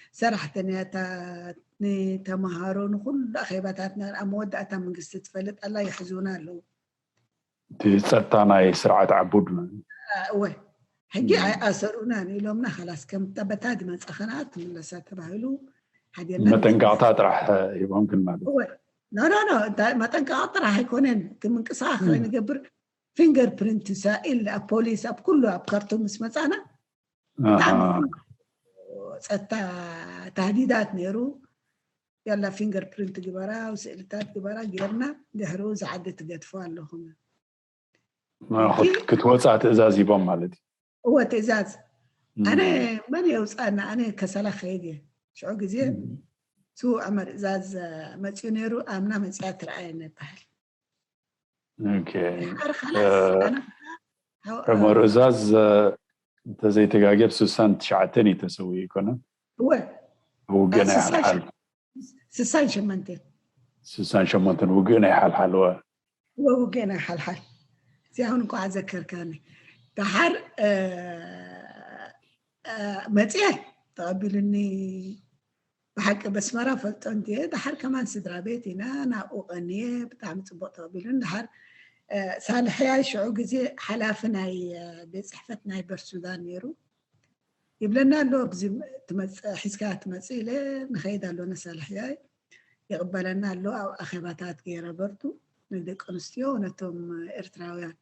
ንሰራሕተኛታት ንተምሃሮ ንኩሉ ኣኼባታትና ኣብ መወዳእታ መንግስቲ ትፈልጥ ኣላ ይሕዙና ኣለዉ እቲ ፀጥታ ናይ ስርዓት ዓቡድ እወ ሕጂ ኣይኣሰሩናን ኢሎምና ካላስ ከም ጠበታ ዝመፀኸና ትምለሳ ተባሂሉ ሓዲርና መጠንቀቕታ ጥራሕ ሂቦም ግን ማለት እወ ኖ ኖ ኖ፣ እንታይ መጠንቀቂ ጥራሕ ኣይኮነን። እቲ ምንቅስቃስ ከይንገብር ፊንገር ፕሪንት ሳኢል ኣብ ፖሊስ ኣብ ኩሉ ኣብ ካርቱም ምስ መጻና ብጣዕሚ ጸጥታ ታህዲዳት ነይሩ። ያላ ፊንገር ፕሪንት ግበራ፣ ስእልታት ግበራ ጌርና ድሕሪኡ ዝዓዲ ትገድፎ ኣለኹም። ክትወፃ ትእዛዝ ሂቦም ማለት እዩ። እወ ትእዛዝ። ኣነ መን የውፃና? ኣነ ከሰላ ከይድ እየ። ሽዑ ግዜ ስዉእ ዑመር እዛዝ መፅኡ ነይሩ። ኣምና መፅያ ትረኣየና ይበሃል። ዑመር እዛዝ እንተዘይተጋገብ ስሳን ትሽዓተን እዩ ተሰዊኡ ይኮነ? እወ ውግእ ናይ ሓልሓል። ስሳን ሸመንተን ስሳን ሸመንተን ውግእ ናይ ሓልሓል። እወ ውግእ ናይ ሓልሓል። እዚ ኣሁን እንኳዕ ዘከርካኒ። ደሓር መፅየ ተቐቢሉኒ። ብሓቂ በስመራ ፈልጦ እንድየ። ደሓር ከማን ስድራ ቤት ኢና ናብኡ ቀንየ። ብጣዕሚ ፅቡቅ ተቐቢሉኒ። ደሓር ሳልሕያይ ሽዑ ግዜ ሓላፊ ናይ ቤት ፅሕፈት ናይ በርሱዳን ነይሩ። ይብለና ኣሎ፣ ሒዝካ ትመፅእ ኢለ ንኸይድ ኣሎ ነሳልሕያይ ይቕበለና ኣሎ። ኣብ ኣኼባታት ገይረ በርቱ ንደቂ ኣንስትዮ ነቶም ኤርትራውያን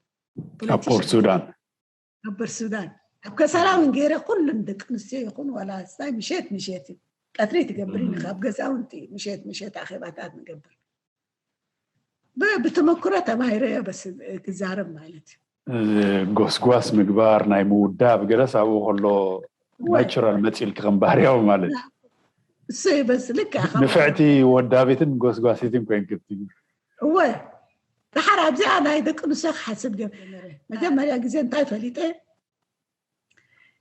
ኣብ ፖርት ሱዳን ኣብ በር ሱዳን ኣብ ከሰላ እውን ገይረ ኩሉን ደቂ ኣንስትዮ ይኹን ዋላ ስታይ ምሸት ምሸት እዩ ቀትሪ ትገብር ኢና ካብ ገዛውንቲ ምሸት ምሸት ኣኼባታት ንገብር። ብተመክሮ ተማሂረ እየ በስ ክዛረብ ማለት እዩ። ጎስጓስ ምግባር ናይ ምውዳብ ገለስ ኣብኡ ከሎ ናቹራል መፂልኪ ከም ባህርያዊ ማለት እዩ። እሱ ይበስ ልክ ንፍዕቲ ወዳቢትን ጎስጓሲትን ኮይንክቲ እወ ደሓር ኣብዚኣ ናይ ደቂ ኣንስትዮ ክሓስብ ጀመረ። መጀመርያ ግዜ እንታይ ፈሊጠ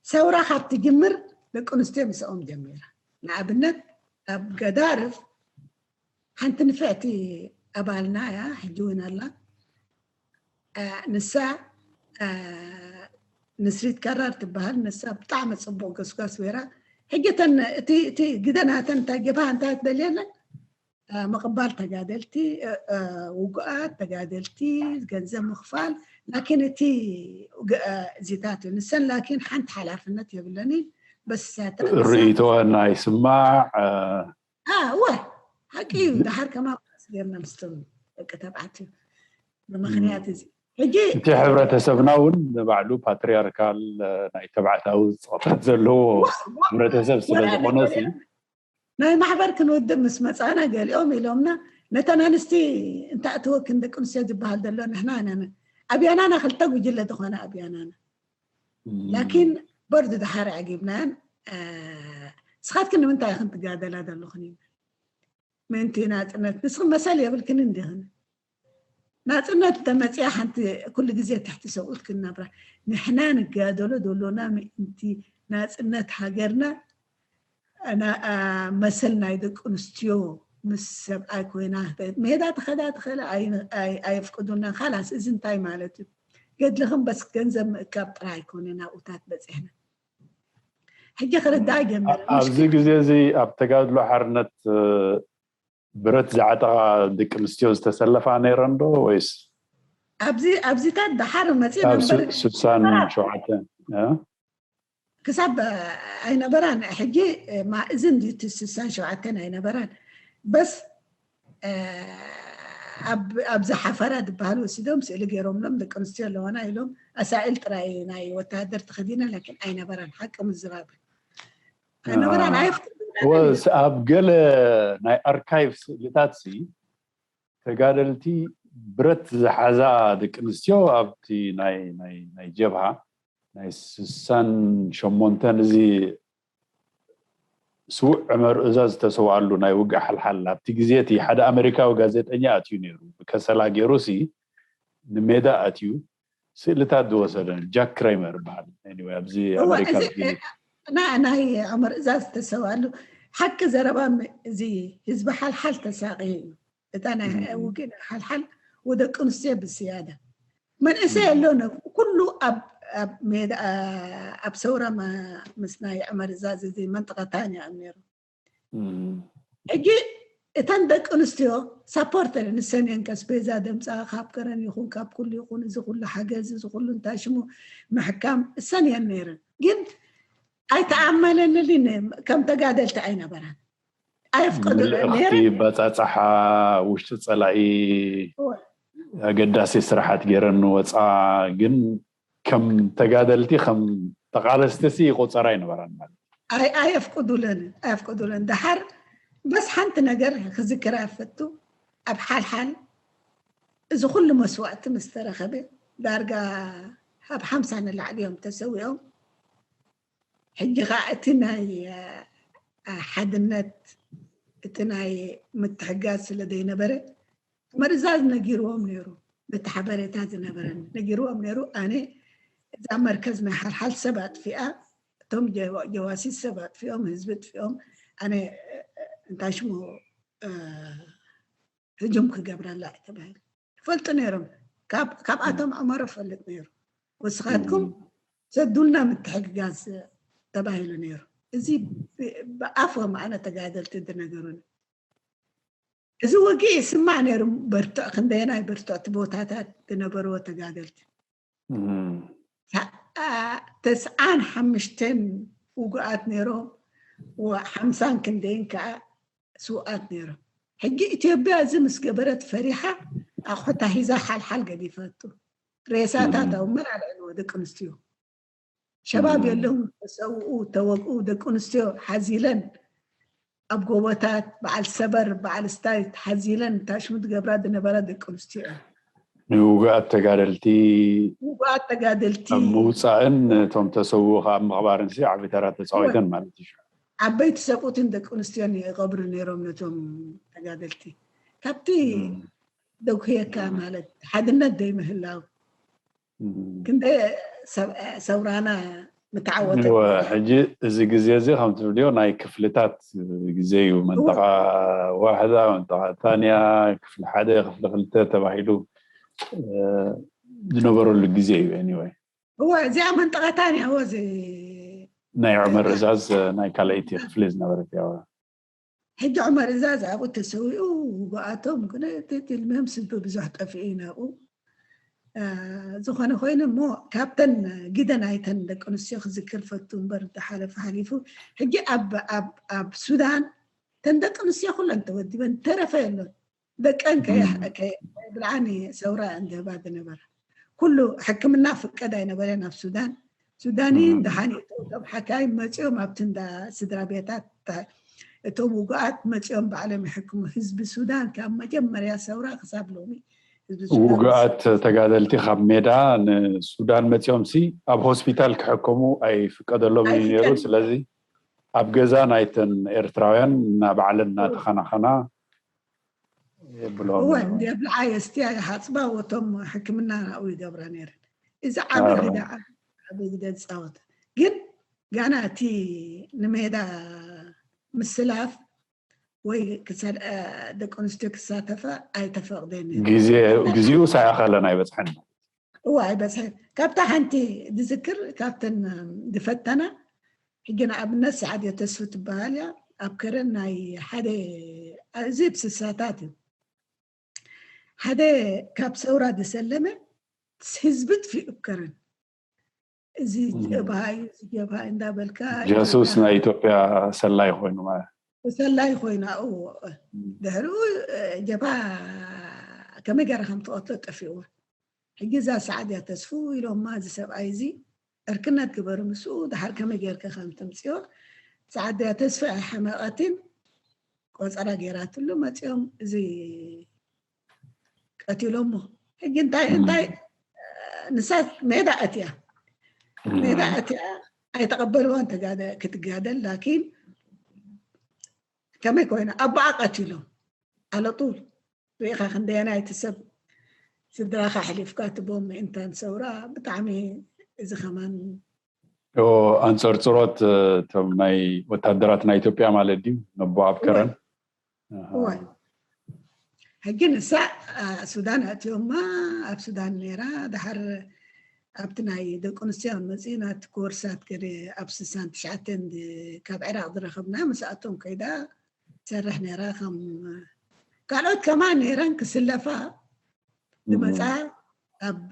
ሰውራ ካብ ትጅምር ደቂ ኣንስትዮ ምስኦም ጀሚራ። ንኣብነት ኣብ ገዳርፍ ሓንቲ ንፍዕቲ ኣባልና እያ ሕጂ እውን ኣላ። ንሳ ንስሪት ከራር ትበሃል። ንሳ ብጣዕሚ ፅቡቅ ገስጓስ ወይራ ሕጂ እተን እቲ ግደናተን እንታይ ጀብሃ እንታይ ትደልየለን ምቕባል ተጋደልቲ ውጉኣት ተጋደልቲ ገንዘብ ምኽፋል ላኪን እቲ እዚታት እዩ ንሰን ላኪን ሓንቲ ሓላፍነት የብለኒ በስሳተ ርእይቶ ናይ ስማዕ እወ ሓቂ እዩ። ደሓር ከማ ጌርና ምስቶም ደቂ ተባዕትዮ ብምክንያት እዚ ሕጂ እቲ ሕብረተሰብና እውን ንባዕሉ ፓትሪያርካል ናይ ተባዕታዊ ፀቕጠት ዘለዎ ሕብረተሰብ ስለ ዝኾነ ናይ ማሕበር ክንውድብ ምስ መፃና ገሊኦም ኢሎምና ነተን ኣንስቲ እንተእትወክን ደቂ ኣንስትዮ ዝበሃል ዘሎ ንሕና ነን ኣብያናና ክልተ ጉጅለ ዝኾነ ኣብያናና ላኪን በርድ ድሓር ኣጊብናን ስኻትክን ንምንታይ ኢኽን ትጋደላ ዘለኹን ምእንቲ ናፅነት ንስኽን መሰል የብልክን እንዲኽን ናፅነት ተመፅያ ሓንቲ ኩሉ ግዜ ትሕቲ ሰብኡት ክንነብራ ንሕና ንጋደሎ ዘሎና ምእንቲ ናፅነት ሃገርና መሰል ናይ ደቂ ኣንስትዮ ምስ ሰብኣይ ኮይና ሜዳ ተኸዳ ተኸለ ኣየፍቅዱና ካላስ እዚ እንታይ ማለት እዩ ገድልኽን በስ ገንዘብ ምእካብ ጥራይ ኣይኮነ ናብኡታት በፂሕና ሕጂ ክርዳእ ጀመረ ኣብዚ ግዜ እዚ ኣብ ተጋድሎ ሓርነት ብረት ዝዓጠቓ ደቂ ኣንስትዮ ዝተሰለፋ ነይረን ዶ ወይስ ኣብዚ ኣብዚታት ደሓር መፅእ ነበር ስሳን ሸውዓተን ክሳብ ኣይነበራን ሕጂ እዚ እንዲቲ ስሳን ሸውዓተን ኣይነበራን በስ ኣብዚ ሓፈራ ዝበሃል ወሲዶም ስእሊ ገይሮምሎም ደቂ ኣንስትዮ ኣለዋና ኢሎም ኣሳኢል ጥራይ ናይ ወተሃደር ተኸዲነ ላኪን ኣይነበራን ሓቂ ምዝራብ ኣይነበራን ኣይፍቅዱን ወስ ኣብ ገለ ናይ ኣርካይቭ ስእልታት ሲ ተጋደልቲ ብረት ዝሓዛ ደቂ ኣንስትዮ ኣብቲ ናይ ናይ ናይ ጀብሃ ናይ ስሳን ሸሞንተን እዚ ስዉዕ ዕመር እዛ ዝተሰውኣሉ ናይ ውግእ ሓልሓል ኣብቲ ግዜ እቲ ሓደ ኣሜሪካዊ ጋዜጠኛ ኣትዩ ነይሩ ብከሰላ ገይሩ ሲ ንሜዳ ኣትዩ ስእልታት ዝወሰደ ጃክ ክሬመር ይበሃል ኣብዚ ኣሜሪካ ናይ ዕመር እዛ ዝተሰውኣሉ ሓቂ ዘረባ እዚ ህዝቢ ሓልሓል ተሳቂ እዩ እታ ናይ ውግእ ናይ ሓልሓል ወደቂ ኣንስትዮ ብዝያዳ መንእሰይ ኣሎ ኩሉ ኣብ ሜዳ ኣብ ሰውራ ምስ ናይ ዕመር እዛዝ እዚ መንጠቐታን እዮም ነይሩ ሕጂ እተን ደቂ ኣንስትዮ ሳፖርተር ንሰን እየን ከስቤዛ ደምፃ ካብ ከረን ይኹን ካብ ኩሉ ይኹን እዚ ኩሉ ሓገዝ እዚ ኩሉ እንታይ ሽሙ ምሕካም እሰን እየን ነይረን ግን ኣይተኣመነንልን ከም ተጋደልቲ ኣይነበራን ኣየፍቀዱለን ምልእኽቲ ነይረን። በፃፃሓ ውሽጢ ፀላኢ እወ። ኣገዳሲ ስራሓት ገይረን ንወፃ፣ ግን ከም ተጋደልቲ ከም ተቓለስቲ ሲ ይቆፀራ ኣይነበራን ማለት እዩ። ኣይ ኣየፍቅዱለን ኣየፍቅዱለን። ደሓር በስ ሓንቲ ነገር ክዝክር ኣፈቱ። ኣብ ሓልሓል እዚ ኩሉ መስዋእቲ ምስ ተረኸበ ዳርጋ ካብ ሓምሳ ንላዕሊ እዮም ተሰዊኦም። ሕጂ ከዓ እቲ ናይ አ፣ ሓድነት እቲ ናይ ምትሕጋዝ ስለ ዘይነበረ ምእዛዝ ነጊርዎም ነይሩ። በቲ ሓበሬታ ዝነበረን ነጊርዎም ነይሩ። ኣነ እዛ መርከዝ ናይ ሓልሓል ሰብ ኣጥፊኣ፣ እቶም ጀዋ- ጀዋሲስ ሰብ ኣጥፊኦም፣ ህዝቢ ኣጥፊኦም፣ ኣነ እንታይ ሽሙ እ፣ ህጁም ክገብረላ እዩ ተባሂሉ። ይፈልጡ ነይሮም። ካብ- ካብኣቶም ዑመር ይፈልጥ ነይሩ። ወስኻትኩም ሰዱልና ምትሕግጋዝ ተባሂሉ ነይሩ። እዚ ብ- ብኣፎም ኣነ ተጋደልቲ ዝነገሩኒ። እዚ ውግእ ይስማዕ ነይሩ። በርትዕ ክንደየናይ በርትዕቲ ቦታታት ዝነበርዎ ተጋደልቲ እም። ታ- አ፣ ተስዓን ሓሙሽተን ውጉኣት ነይሮም። ወ- ሓምሳን ክንደይን ከዓ ስውኣት ነይሮም። ሕጂ ኢትዮጵያ እዚ ምስ ገበረት ፈሪሓ ኣቑሑታ ሒዛ ሓልሓል ገዲፋቱ። ሬሳታት እም። ኣብ መን ኣልዕልዎ? ደቂ ኣንስትዮ ሸባብ እም። የለውን። ተሰውኡ ተወግኡ ደቂ ኣንስትዮ ሓዚለን ኣብ ጎቦታት በዓል ሰበር በዓል ስታይት ሓዚለን ታሽሙ ትገብራ ዝነበራ ደቂ ኣንስትዮ እየን። ንውጉኣት ተጋደልቲ ውጉኣት ተጋደልቲ ኣብ ምውፃእን እቶም ተሰውኡ ከዓ ኣብ ምቕባርን ሲ ዓቢ ተራ ተፃዊተን ማለት እዩ። ዓበይቲ ሰብኡትን ደቂ ኣንስትዮን ይቐብሩ ነይሮም ነቶም ተጋደልቲ። ካብቲ እም። ደጉህየካ ማለት ሓድነት ዘይምህላው እም። ክንደ ሰብ- ሰውራና ምተዓወተ እወ፣ ሕጂ እዚ ግዜ እዚ ከም ትብልዮ ናይ ክፍልታት ግዜ እዩ። መንጠቃ ዋሕዳ፣ መንጠቃ ታንያ፣ ክፍሊ ሓደ፣ ክፍሊ ክልተ ተባሂሉ እ፣ ዝነበረሉ ግዜ እዩ። Anyway እወ እዚኣ መንጠቃ ታንያ እወ እዚ ናይ ዑመር እዛዝ ናይ ካልኣይቲ ክፍሊ ዝነበረት እያ። ሕጂ ዑመር እዛዝ ኣብኡ ተሰዊኡ ውጉኣቶም ግን እቲ ትልምም ስቢ ብዙሕ ጠፊኡ እዩ ናብኡ። እ፣ ዝኾነ ኮይኑ እሞ ካብተን ግደ ናይተን ደቂ ኣንስትዮ ክዝክር ፈቱ እምበር ዝሓለፈ ሓሊፉ። ሕጂ ኣብ ኣብ ኣብ ሱዳን ተን ደቂ ኣንስትዮ ኩለን ተወዲበን ተረፈ የሎን። ደቀን ከየ- እም። ከየ- ብልዓኒ ሰውራ እንደህባ ዝነበረ ኩሉ ሕክምና ፍቀድ ኣይነበረን ኣብ ሱዳን። ሱዳንይን እም። ደሓን እቶም ሓካይም መፂኦም ኣብቲ እንዳ ስድራ ቤታት ታ- እቶም ውጉኣት መፂኦም ባዕሎም ይሕክሙ። ህዝቢ ሱዳን ካብ መጀመርያ ሰውራ ክሳብ ሎሚ ህዝቢ ሱዳን ውጉኣት ተጋደልቲ ካብ ሜዳ ንሱዳን መፂኦም ሲ ኣብ ሆስፒታል ክሕከሙ ኣይፍቀደሎም እዩ ነይሩ። ኣይፍቀድን። ስለዚ ኣብ ገዛ ናይተን ኤርትራውያን እና ባዕለን እናተኸናኸና የብሎም እወ ነይሩ። እንደ ብልዓ የስትያ ይሓፅባ ወቶም ሕክምና ናብኡ ይገብራ ነይረን። እዚ ዓቢ ኣረ። ግደ ዓቢ ዓቢ ግደ ዝፃወት ግን ጋና እቲ ንሜዳ ምስላፍ ወይ ክሳድ- እ፣ ደቂ ኣንስትዮ ክሳተፋ ኣይተፈቕደን እዩ። ግዜ ግዜኡ ሳይኣኸለን ኣይበፅሐን። እዋ ኣይበፅሐን። ካብታ ሓንቲ ዝዝክር ካብተን ዝፈተና ሕጂ ንኣብነት ሰዓድዮ ተስፉ ትበሃል እያ። ኣብ ከረን ናይ ሓደ እዚ ኣብ ስሳታት እዩ ሓደ ካብ ሰውራ ዝሰለመ ህዝቢ ጥፊኡ ኣብ ከረን እዚ እም። ጀብሃ እዩ እዚ ጀብሃ እንዳበልካ ጃሱስ ኢትዮጵያ ናይ ኢትዮጵያ ሰላይ ኮይኑ ማለት ሰላይ ኮይና እዎ እም። ድሕሪኡ እ፣ ጀብሃ ከመይ ገይራ ከም ትቐትሎ ጠፊእዋ። ሕጂ እዛ ሰዓድያ ተስፉ ኢሎማ እዚ ሰብኣይ እዚ ዕርክነት ግበሩ ምስኡ ድሓር ከመይ ገይርካ ከም ትምፅዮ። ሰዓድያ ተስፉ ኣይሓመቐትን ቆፀራ ገይራትሉ መፂኦም እዚ ቀቲሎሞ። ሕጂ እንታይ እንታይ ንሳ ሜዳ እትያ ሜዳ እትያ ኣይተቐበልዋን ተጋደ ክትጋደል ላኪን ከመይ ኮይና ኣባኣ ቀቲሎም ኣለጡል ርኢኻ ክንደየናይ እቲ ሰብ ስድራኻ ኣሕሊፍካ ትቦም ምእንታን ሰውራ ብጣዕሚ እዚ ከማን ዮ ኣንፀርፅሮት እቶም ናይ ወታደራት ናይ ኢትዮጵያ ማለት ድዩ ነቦ ኣብ ከረን ኣሃ። እወ ሕጂ ንሳ ሱዳን ኣእትዮማ ኣብ ሱዳን ነይራ ድሓር ኣብቲ ናይ ደቂ ኣንስትዮ መፂኡ ናቲ ኮርሳት ገደ ኣብ ስሳን ትሽዓተን ካብ ዕራቕ ዝረኸብና ምስኣቶም ከይዳ ትሰርሕ ነይራ ከም ካልኦት ከማን ነይረን ክስለፋ ዝመፃ ኣብ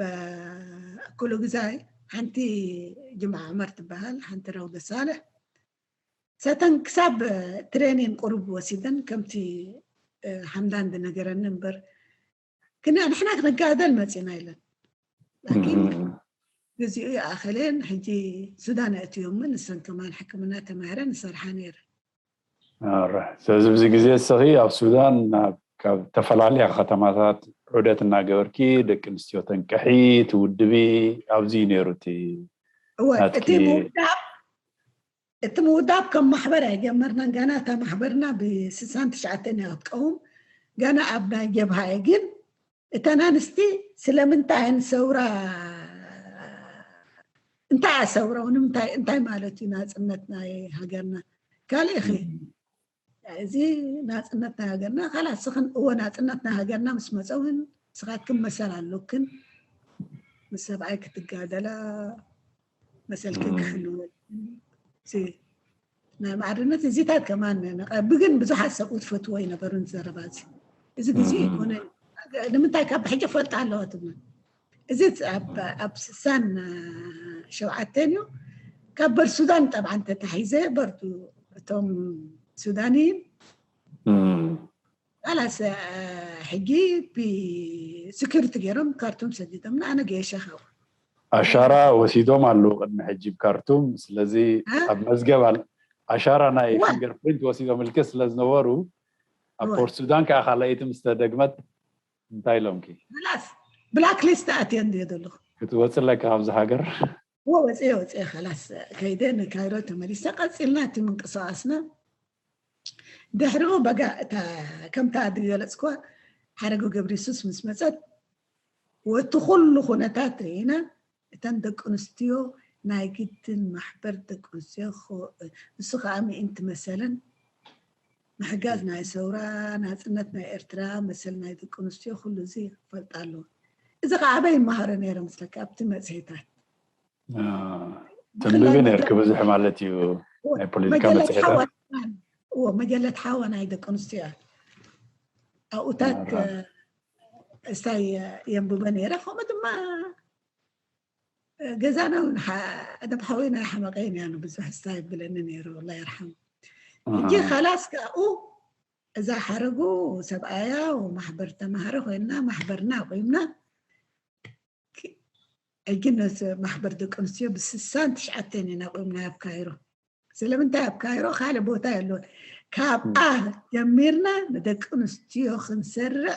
ኩሉ ግዛይ ሓንቲ ጅምዓ ዑመር ትበሃል ሓንቲ ረውደ ሳልሕ ሰተን ክሳብ ትሬኒን ቁሩብ ወሲደን ከምቲ ሓምዳን ዝነገረኒ እምበር፣ ግን ንሕና ክንጋደል መፂና ኢለን። ላኪን ግዚኡ ይኣኸለን። ሕጂ ሱዳን ኣእትዮምን ንሰን ከማን ሕክምና ተማህረን ይሰርሓ ነይረን። ስለዚ ብዚ ግዜ እስኺ ኣብ ሱዳን ካብ ተፈላለያ ከተማታት ዑደት እናገበርኪ ደቂ ኣንስትዮ ተንቅሒ ትውድቢ ኣብዚ እዩ ነይሩ እቲ እቲ ምውዳብ እቲ ምውዳብ ከም ማሕበር ኣይጀመርናን። ገና እታ ማሕበርና ብስሳን ትሽዓተን እያ ክትቀውም። ገና ኣብ ናይ ጀብሃ እየ። ግን እተን ኣንስቲ ስለምንታይ እየን ሰውራ እንታይ እያ ሰውራ እንታይ እንታይ ማለት እዩ ናፅነት ናይ ሃገርና ካልእ ኸ እዚ ናፅነት ናይ ሃገርና ካላስ ስኽን እወ ናፅነት ናይ ሃገርና ምስ መፀ እውን ስኻትክን መሰል ኣለክን ምስ ሰብኣይ ክትጋደላ መሰልክን ክሕልወልክን ናይ ማዕርነት እዚታት ከማን ነቐቢ ግን ብዙሓት ሰብኡ ትፈትዎ ይነበሩን ዘረባ እዚ እዚ ግዜ ይኮነ ንምንታይ ካብ ብሕጂ ፈልጣ ኣለዋ ትብል እዚ ኣብ ስሳን ሸውዓተን እዩ ካብ በር ሱዳን ጠብዓ እንተታሒዘ በርቱ እቶም ሱዳንይን ካላስ ሕጂ ብስኪሪቲ ገይሮም ካርቱም ሰዲዶምና ኣነ ገየሸ ካብ ኣሻራ ወሲዶም ኣለዉ ቅድሚ ሕጂ ብካርቱም ስለዚ ኣብ መዝገብ ኣሻራ ናይ ፊንገር ፕሪንት ወሲዶም ልክ ስለዝነበሩ ኣብ ፖርት ሱዳን ከዓ ካልኣይቲ ምስ ተደግመት እንታይ ኢሎምኪ ብላክ ሊስት ኣትየ እንድየ ዘለኹ ክትወፅለካ ኣብዚ ሃገር ወፅየ ወፅየ ከላስ ከይደ ንካይሮ ተመሊሰ ቀፂልና እቲ ምንቅስቃስና ድሕሪኡ በጋ እታ ከምታ ዝገለፅኩዋ ሓረጎ ገብረ የሱስ ምስ መፀት ወቲ ኩሉ ኩነታት ርኢና እተን ደቂ ኣንስትዮ ናይ ግድን ማሕበር ደቂ ኣንስትዮ ንሱ ከዓ ምእንቲ መሰለን ምሕጋዝ ናይ ሰውራ ናፅነት ናይ ኤርትራ መሰል ናይ ደቂ ኣንስትዮ ኩሉ እዚ ይፈልጣ ኣለዎ እዚ ከዓ ኣበይ ይመሃሮ ነይረ ምስለካ ኣብቲ መፅሄታት ተንብቢ ነርኪ ብዙሕ ማለት እዩ ናይ ፖለቲካ መፅሄታት እዎ መጀለት ሓዋ ናይ ደቂ ኣንስትዮ ኣብኡታት እስታይ የንብበ ነይረ ከምኡ ድማ ገዛና እውን ደብሓዊ ናይ ሓመቀይን ያኑ ብዙሕ እስታይ ይብለኒ ነይሩ ላ ይርሓሙ እጂ ካላስ ካብኡ እዛ ሓረጉ ሰብኣያ ማሕበር ተማሃረ ኮይና ማሕበርና ኣቁምና ሕጂ ነዚ ማሕበር ደቂ ኣንስትዮ ብስሳን ትሽዓተን ኢና ኣቁምና ኣብ ካይሮ ስለምንታይ ኣብ ካይሮ ካልእ ቦታ የለዎን ካብኣ ጀሚርና ንደቂ ኣንስትዮ ክንሰርዕ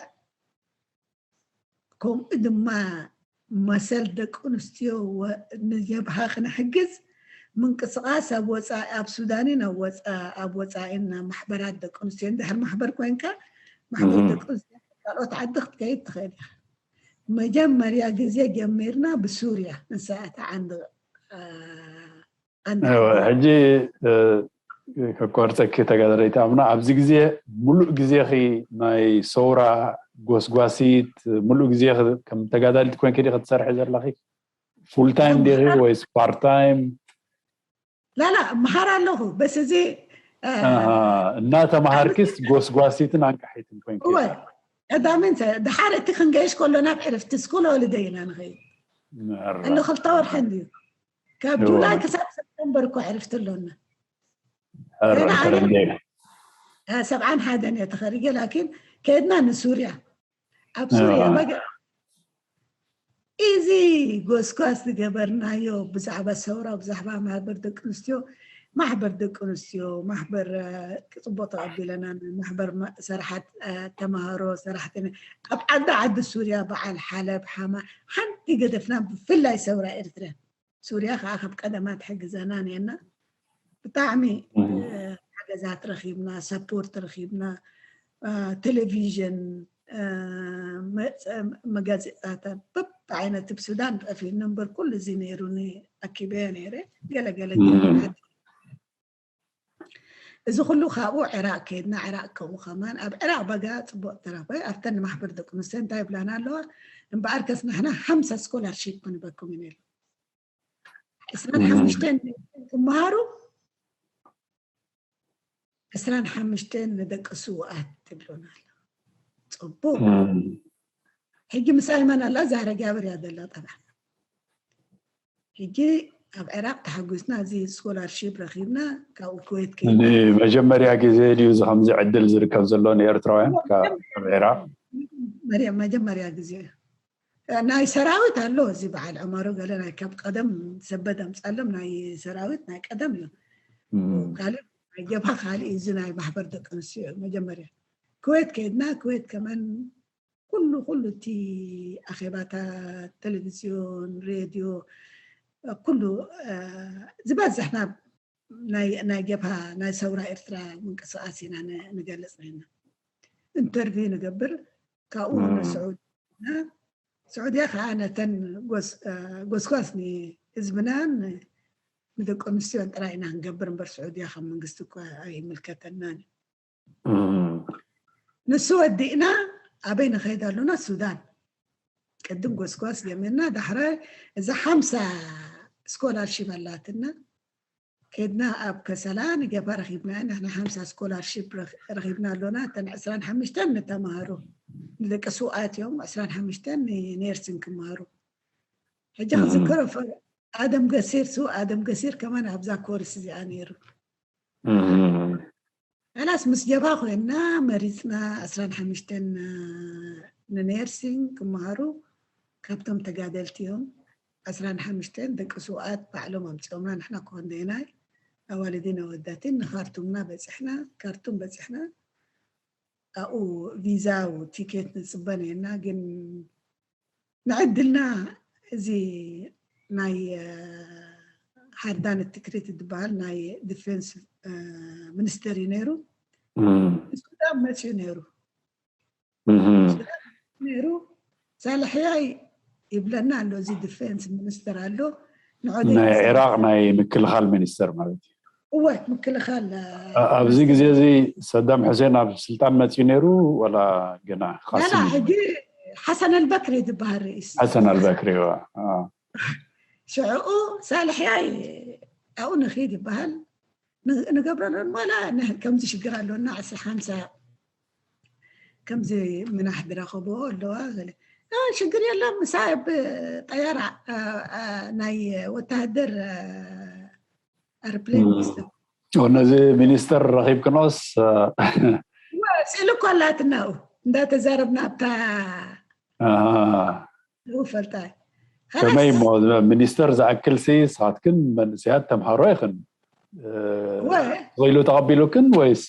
ከምኡ ድማ መሰል ደቂ ኣንስትዮ ንጀብሃ ክንሕግዝ ምንቅስቃስ ኣብ ወፃኢ ኣብ ሱዳንን ኣብ ወፃ ኣብ ወፃኢን ናብ ማሕበራት ደቂ ኣንስትዮ እንድሕር ማሕበር ኮይንካ ማሕበር ደቂ ኣንስትዮ ካልኦት ዓዲ ክትከይድ ትኽእል ኢኻ መጀመርያ ግዜ ጀሚርና ብሱርያ ንሳ እታ ዓንዲ ሕጂ ከቋርፀኪ ተጋዳለይቲ ኣምና ኣብዚ ግዜ ሙሉእ ግዜኺ ናይ ሰውራ ጎስጓሲት ሙሉእ ግዜ ከም ተጋዳሊት ኮይንኪ ዲ ክትሰርሒ ዘለኺ ፉል ታይም ዲኺ ወይስ ፓርት ታይም ላላ መሃር ኣለኹ በስ እዚ እናተማሃርኪስ ጎስጓሲትን ኣንቃሒትን ኮይንኪ ቀዳምን ድሓር እቲ ክንገይሽ ከሎ ናብ ዕርፍቲ ስኩል ሆሊደይ ኢና ንኸይድ እንዲ ክልተ ወርሒ እንድዩ ካብ ጁላይ ክሳብ ሰፕተምበር እኮ ዕርፍቲ ኣሎና ሰብዓን ሓደን እየ ተኸሪጀ ላኪን ከድና ንሱርያ ኣብ ሱርያ በገ እዚ ጎስጓስ ዝገበርናዮ ብዛዕባ ሰውራ ብዛዕባ ማህበር ደቂ ኣንስትዮ ማሕበር ደቂ ኣንስትዮ ማሕበር ክፅቡቅ ተቀቢለና ማሕበር ሰራሓት ተማሃሮ ሰራሕተኛ ኣብ ዓዲ ዓዲ ሱርያ በዓል ሓለብ ሓማ ሓንቲ ገደፍና ብፍላይ ሰውራ ኤርትርያ ሱርያ ከዓ ካብ ቀደማ ትሕግዘና ነና ብጣዕሚ ሓገዛት ረኪብና ሰፖርት ረኪብና ቴሌቪዥን መጋዜጣታት በብዓይነት ብ ሱዳን ጠፊእኒ እምበር ኩሉ እዚ ነይሩኒ ኣኪበዮ ነይረ ገለገለ እዚ ኩሉ ካብኡ ዕራቅ ከይድና ዕራቅ ከምኡ ከማን ኣብ ዕራቅ በጋ ፅቡቅ ተረፈ ኣብተን ማሕበር ደቂ ኣንስትዮ እንታይ ይብላና ኣለዋ እምበኣርከስ ንሕና ሓምሳ ስኮላርሺፕ ክንበኩም ኢና ኢሉ ዕስራን ሓሙሽተን ክመሃሩ ዕስራን ሓሙሽተን ንደቂ ስውኣት ትብሉና ኣሎ ፅቡቅ ሕጂ ምስ ኣይመን ኣላ ዛህረ ጃብር እያ ዘላ ጠብዓ ሕጂ ኣብ ዕራቕ ተሓጒስና፣ እዚ ስኮላርሺፕ ረኺብና፣ ካብኡ ኩዌት ከይድና። ንመጀመርያ ግዜ ድዩ እዚ ከምዚ ዕድል ዝርከብ ዘሎ ንኤርትራውያን ካብ ዕራቕ? መጀመርያ መጀመርያ ግዜ እዩ። ናይ ሰራዊት ኣሎ፣ እዚ በዓል ዕመሩ ገለ ናይ ካብ ቀደም ሰበድ ኣምጻሎም ናይ ሰራዊት ናይ ቀደም እዩ። ካልእ ናይ ጀብሃ ካልእ እዩ፣ እዚ ናይ ማሕበር ደቂ ኣንስትዮ እዩ። መጀመርያ ኩዌት ከይድና፣ ኩዌት ከመን ኩሉ ኩሉ እቲ ኣኼባታት፣ ቴሌቪዝዮን፣ ሬድዮ፣ ኩሉ ዝበዝሕና ናይ ጀብሃ ናይ ሰውራ ኤርትራ ምንቅስቃስ ኢና ንገልፅ ነና። ኢንተርቪው ንገብር። ካብኡ ንስዑድና፣ ስዑድያ ከዓ ነተን ጎስጓስ ንህዝብናን ንደቂ ኣንስትዮን ጥራይ ኢና ክንገብር እምበር ስዑድያ ካብ መንግስቲ እኳ ኣይምልከተናን። ንሱ ወዲእና ኣበይ ንኸይድ ኣሎና? ሱዳን። ቅድም ጎስጓስ ጀሚርና፣ ዳሕራይ እዛ ሓምሳ ስኮላርሺፕ ኣላትና። ከድና ኣብ ከሰላ ንገፋ ረኺብና፣ ንሕና ሓምሳ ስኮላርሺፕ ረኺብና ኣሎና። እተን ዕስራን ሓሙሽተን ንተማሃሮ ንደቂ ስውኣት እዮም፣ ዕስራን ሓሙሽተን ንኔርሲን ክመሃሩ። ሕጂ ክዝከሮ ኣደም ገሲር፣ ስው ኣደም ገሲር ከማን ኣብዛ ኮርስ እዚኣ ነይሩ። ላስ ምስ ጀባ ኮይና መሪፅና ዕስራን ሓሙሽተን ንኔርሲንግ ክመሃሩ ካብቶም ተጋደልቲ እዮም። ዕስራን ሓሙሽተን ደቂ ስውኣት ባዕሎም ኣምፅኦምና። ንሕና ኮንደይናይ ኣዋልድን ኣወዳትን ንካርቱምና በፅሕና። ካርቱም በፅሕና ኣብኡ ቪዛው ቲኬት ንፅበ ነርና፣ ግን ንዕድልና እዚ ናይ ሓርዳን ትክሪት ዝበሃል ናይ ዲፌንስ ሚኒስተር እዩ ነይሩ። ሱዳን መፅኡ ነይሩ። ነይሩ ሳልሕያይ ይብለና ኣሎ። እዚ ዲፌንስ ሚኒስተር ኣሎ። ናይ ኢራቅ ናይ ምክልኻል ሚኒስተር ማለት እዩ። እወ ምክልኻል። ኣብዚ ግዜ እዚ ሰዳም ሕሴን ኣብ ስልጣን መፅኡ ነይሩ ወላ ገና? ሕጂ ሓሰን ኣልበክሪ ዝበሃል ርእስ ሓሰን ኣልበክሪ። ሽዕኡ ሳልሕያይ ኣብኡ ንኺድ ይበሃል። ንገብረለን ዋላ ከምዚ ሽግር ኣለና ዕስራ ሓምሳ ከምዚ ምናሕ ዝረኸብኦ ኣለዋ። ሽግር የለን ምሳ ብጠያራ ናይ ወታሃደር ኣርፕሌን። ነዚ ሚኒስተር ረኺብክኖስ ስእሊ እኮ ኣላትና እንዳተዛረብና ኣብታ ፈልጣ ከመይ እሞ ሚኒስተር ዝኣክል ሲ ንስኻትክን መንእሰያት ተምሃሮ ኢኽን? ተኽኢሉ ተቐቢሉክን ወይስ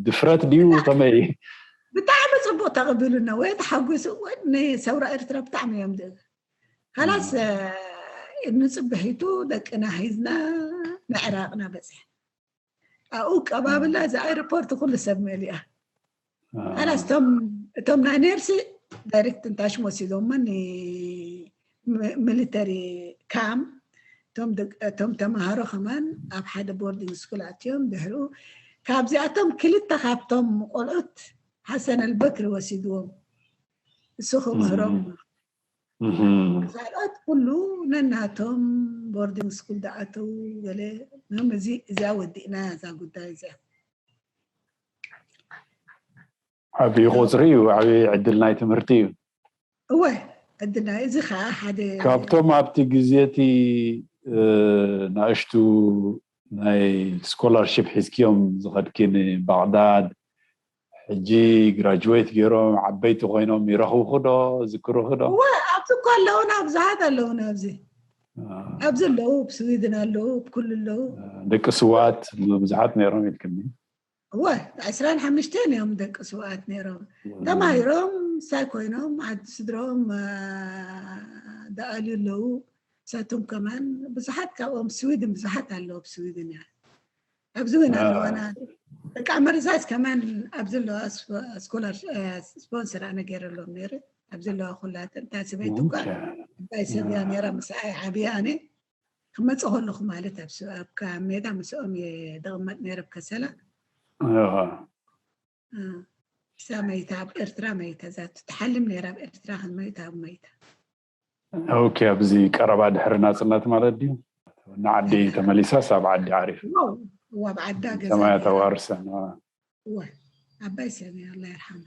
ድፍረት ድዩ ከመይ? ብጣዕሚ ፅቡቅ ተቐቢሉና ወይ ተሓጒሱ። ንሰውራ ኤርትራ ብጣዕሚ እዮም። ካላስ ንፅብሒቱ ደቅና ሒዝና ንዕራቕና በፅሕ ኣብኡ ቀባብላ እዚ ኣይሮፖርት ኩሉ ሰብ መሊኣ። ካላስ እቶም ናይ ኔርሲ ዳይሬክት እንታሽም ወሲዶሞ ሚሊተሪ ካም። እቶም ተምሃሮ ከማን ኣብ ሓደ ቦርዲንግ ስኩል ኣትዮም ድሕሩ ካብዚኣቶም ክልተ ካብቶም ቆልዑት ሓሰን ኣልበክሪ ወሲድዎም እሱ ክምህሮም። ካልኦት ኩሉ ነናቶም ቦርዲንግ ስኩል ዝኣተው ገለ ም እዚ እዚኣ ወዲእና እዛ ጉዳይ እዚኣ። ዓብዪ ቁፅሪ እዩ፣ ዓብዪ ዕድል ናይ ትምህርቲ እዩ። እወ ዕድል ናይ እዚ ከዓ ሓደ ካብቶም ኣብቲ ግዜ እቲ ናእሽቱ ናይ ስኮላርሽፕ ሒዝክዮም ዝኸድኪ ንባቕዳድ ሕጂ ግራጅዌት ገይሮም ዓበይቲ ኮይኖም ይረኽብኹ ዶ ዝክርኹ ዶ? እወ ኣብዚ እኮ ኣለውና ብዙሓት ኣለውና ኣብዚ ኣብዚ ኣለዉ ብስዊድን ኣለዉ ብኩሉ ኣለዉ። ደቂ ስዋት ብዙሓት ነይሮም ኢልክኒ። እወ ዕስራን ሓሙሽተን እዮም ደቂ ስውኣት ነይሮም ተማሂሮም ሳይ ኮይኖም ዓዲ ስድሮም ደኣልዩ ኣለዉ። ሳቶም ከማን ብዙሓት ካብኦም ስዊድን ብዙሓት ኣለዉ ኣብ ስዊድን እያ ኣብዚ እውን ኣለዋና ደቂ ኣመሪሳስ ከማን ኣብዚ ኣለዋ ስኮላር ስፖንሰር ኣነ ገይረሎም ነይረ ኣብዚ ኣለዋ ኩላተን እታ ሰበይቲ እኳ ኣባይ ሰብ እያ ነይራ ምስኣይ ዓብያ ኣነ ክመፅእ ከለኹ ማለት ኣብ ሜዳ ምስኦም እየ ደቕመጥ ነይረ ኣብ ከሰላ። እሳ መይታ ኣብ ኤርትራ መይታ እዛ ትሓልም ነይራ ኣብ ኤርትራ ክንመይታ ኣብ መይታ። ኦኬ ኣብዚ ቀረባ ድሕሪ ናፅነት ማለት ድዩ? ንዓዲ ተመሊሳስ ኣብ ዓዲ ዓሪፍ ኣብ ዓዳ ገዛ ሰማያ ተዋርሰን ዓባይ ሰብ እያ ኣላ ይርሓማ።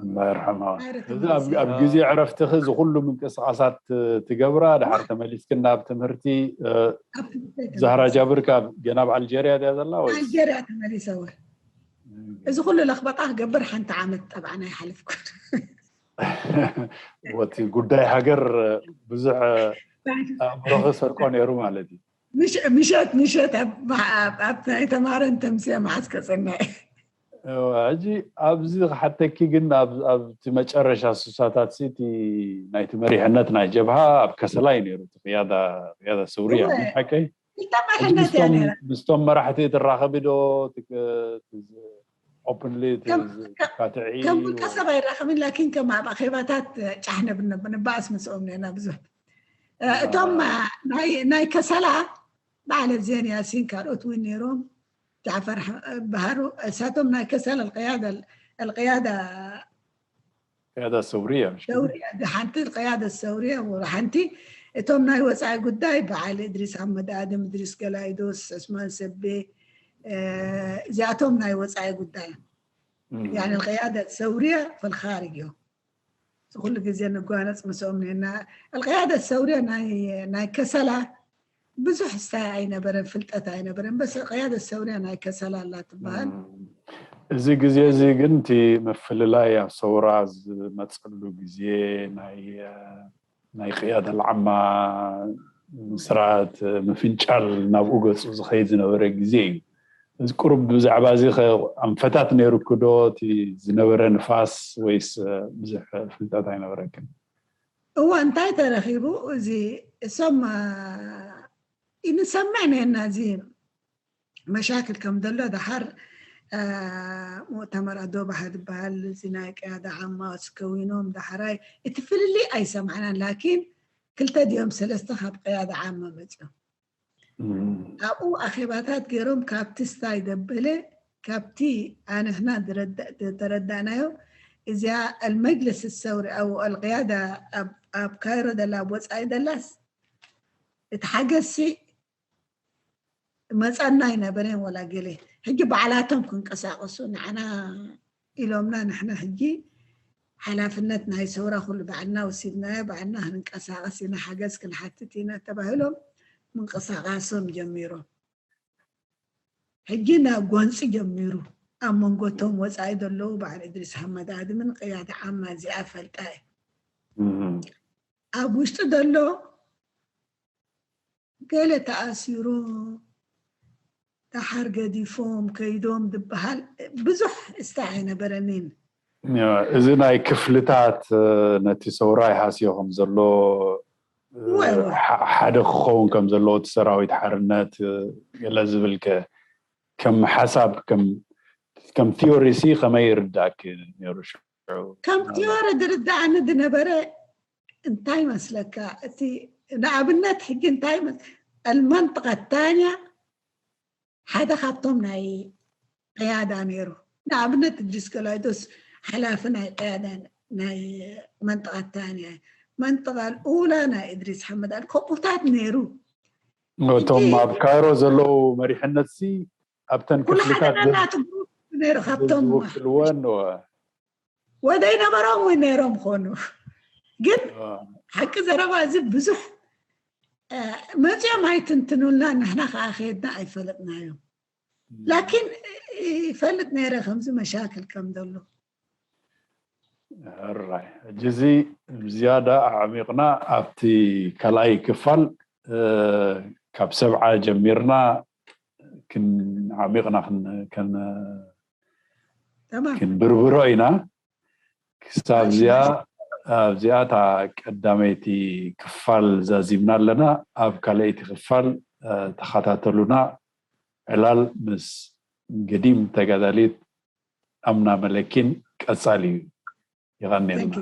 ኣላ ይርሓማ። እዚ ኣብ ግዜ ዕረፍትኺ እዚ ኩሉ ምንቅስቃሳት ትገብራ፣ ድሓር ተመሊስክን ናብ ትምህርቲ? ዛህራ ጃብር ካብ ገና ኣብ ኣልጀርያ ድያ ዘላ ወይ? ኣልጀርያ ተመሊሰ። እዚ ኩሉ ለኽበጣ ክገብር ሓንቲ ዓመት ጠብዓና ይሓልፍኩ። ወቲ ጉዳይ ሃገር ብዙሕ ኣእምሮኺ ሰርቆ ነይሩ ማለት እዩ። ምሸት ምሸት ኣብ ናይ ተማረን ተምስያ መዓስ ከጸናይ? ሕጂ ኣብዚ ክሓተኪ ግን ኣብቲ መጨረሻ ስሳታት እቲ ናይቲ መሪሕነት ናይ ጀብሃ ኣብ ከሰላ እዩ ነይሩ። ቅያዳ ሰውርያ ሓቀይ? ምስቶም መራሕቲ ትራኸቢ ዶ? ኦፕንሊ ትካትዒ? ከም ውልቀ ሰብ ኣይራኸብን፣ ላኪን ከም ኣብ ኣኼባታት ጫሕ ነብነብንባኣስ ምስኦም ነና ብዙሕ እቶም ናይ ከሰላ በዓለ ዜን ያሲን ካልኦት እውን ነይሮም። ጃዕፈር ባህሩ እሳቶም ናይ ከሰል ኣልቅያዳ ቅያዳ ሰውርያ ሰውርያ ሓንቲ ቅያዳ ሰውርያ ሓንቲ እቶም ናይ ወፃኢ ጉዳይ በዓል እድሪስ ኣሕመድ ኣደም እድሪስ ገላይዶስ ዑስማን ሰቤ እዚኣቶም ናይ ወፃኢ ጉዳይ ያኒ ቅያዳ ሰውርያ ፈልኻርግ እዮም። ኩሉ ግዜ ንጓነፅ ምስኦም ነና። ኣልቅያደ ሰውርያ ናይ ከሰላ ብዙሕ ስታይ ኣይነበረን፣ ፍልጠት ኣይነበረን። በስ ቅያደ ሰውርያ ናይ ከሰላ ኣላ ትበሃል። እዚ ግዜ እዚ ግን እቲ ምፍልላይ ኣብ ሰውራ ዝመፀሉ ግዜ ናይ ናይ ቅያደ ልዓማ ስርዓት ምፍንጫል ናብኡ ገፁ ዝኸይድ ዝነበረ ግዜ እዩ። እዚ ቁሩብ ብዛዕባ እዚ ኣንፈታት ነይሩኪ ዶ እቲ ዝነበረ ንፋስ ወይስ ብዙሕ ፍልጠት ኣይነበረክን? እዋ እንታይ ተረኺቡ እዚ እሶም ይንሰምዕ ነና እዚ መሻክል ከም ዘሎ ድሓር ሙእተመር ኣዶባሃ ዝበሃል እዚ ናይ ቅያዳ ዓማ ስከዊኖም ዳሕራይ እቲ ፍልልይ ኣይሰማዕናን ላኪን ክልተ ድዮም ሰለስተ ካብ ቅያዳ ዓማ መፅኦም ኣብኡ ኣኼባታት ገይሮም ካብቲ ስታይ ደበለ ካብቲ ኣንሕና ተረዳእናዮ እዚኣ ኣልመጅልስ ሰውሪ ኣው ኣልቅያዳ ኣብ ካይሮ ደላ ኣብ ወፃኢ ደላስ እቲ ሓገዝሲ መፀና ኣይነበረን ወላ ገለ ሕጂ ባዕላቶም ክንቀሳቀሱ ንዓና ኢሎምና ንሕና ሕጂ ሓላፍነት ናይ ሰውራ ኩሉ ባዕልና ወሲድናዮ ባዕልና ክንቀሳቀስ ኢና ሓገዝ ክንሓትት ኢና ተባሂሎም ምንቅሳቃሶም ጀሚሮም ሕጂ ናብ ጎንፂ ጀሚሩ ኣብ መንጎቶም ወፃኢ ዘለዉ በዓል እድሪስ ሓመድ ኣድምን ቅያድ ዓማ እዚኣ ፈልጣ እዩ ኣብ ውሽጢ ዘሎ ገለ ተኣሲሩ ደሓር ገዲፎም ከይዶም ዝበሃል ብዙሕ እስታ ኣይነበረንን። እዚ ናይ ክፍልታት ነቲ ሰውራይ ሃስዮ ከም ዘሎ ሓደ ክኸውን ከም ዘለዎ እቲ ሰራዊት ሓርነት ገለ ዝብል ከም ሓሳብ ከም ቲዮሪ ሲ ከመይ ይርዳእኪ ነይሩ? ከም ቲዮሪ ዝርዳእኒ ዝነበረ እንታይ መስለካ እቲ ንኣብነት ሕጂ እንታይ المنطقة الثانية ሓደ ካብቶም ናይ ቅያዳ ነይሩ ንኣብነት እድሪስ ገላይዶስ ሓላፊ ናይ ቅያዳ ናይ መንጥቃ ታንያ መንጥቃ ልኡላ ናይ እድሪስ ሓመድ ከምኡታት ነይሩ እቶም ኣብ ካይሮ ዘለዉ መሪሕነት ሲ ኣብተን ክፍልታት ነይሩ ካብቶም ዝውክልወን ወደይ ነበሮም ወይ ነይሮም ኾኑ ግን ሓቂ ዘረባ እዚ ብዙሕ መፅኦም ኣይትንትኑልና ንሕና ከዓ ከየድና ኣይፈለጥናዮም ላኪን ይፈልጥ ነይረ ከምዚ መሻክል ከም ዘሎ ራይ ሕጂ እዚ ዝያዳ ኣዕሚቕና ኣብቲ ካልኣይ ክፋል ካብ ሰብዓ ጀሚርና ዓሚቕና ክንብርብሮ ኢና ክሳብ እዚኣ ኣብዚኣ እታ ቀዳመይቲ ክፋል ዛዚምና ኣለና ኣብ ካልኣይቲ ክፋል ተኸታተሉና ዕላል ምስ ገዲም ተጋዳሊት ኣምና መለኪን ቀጻሊ እዩ ይቐንየልና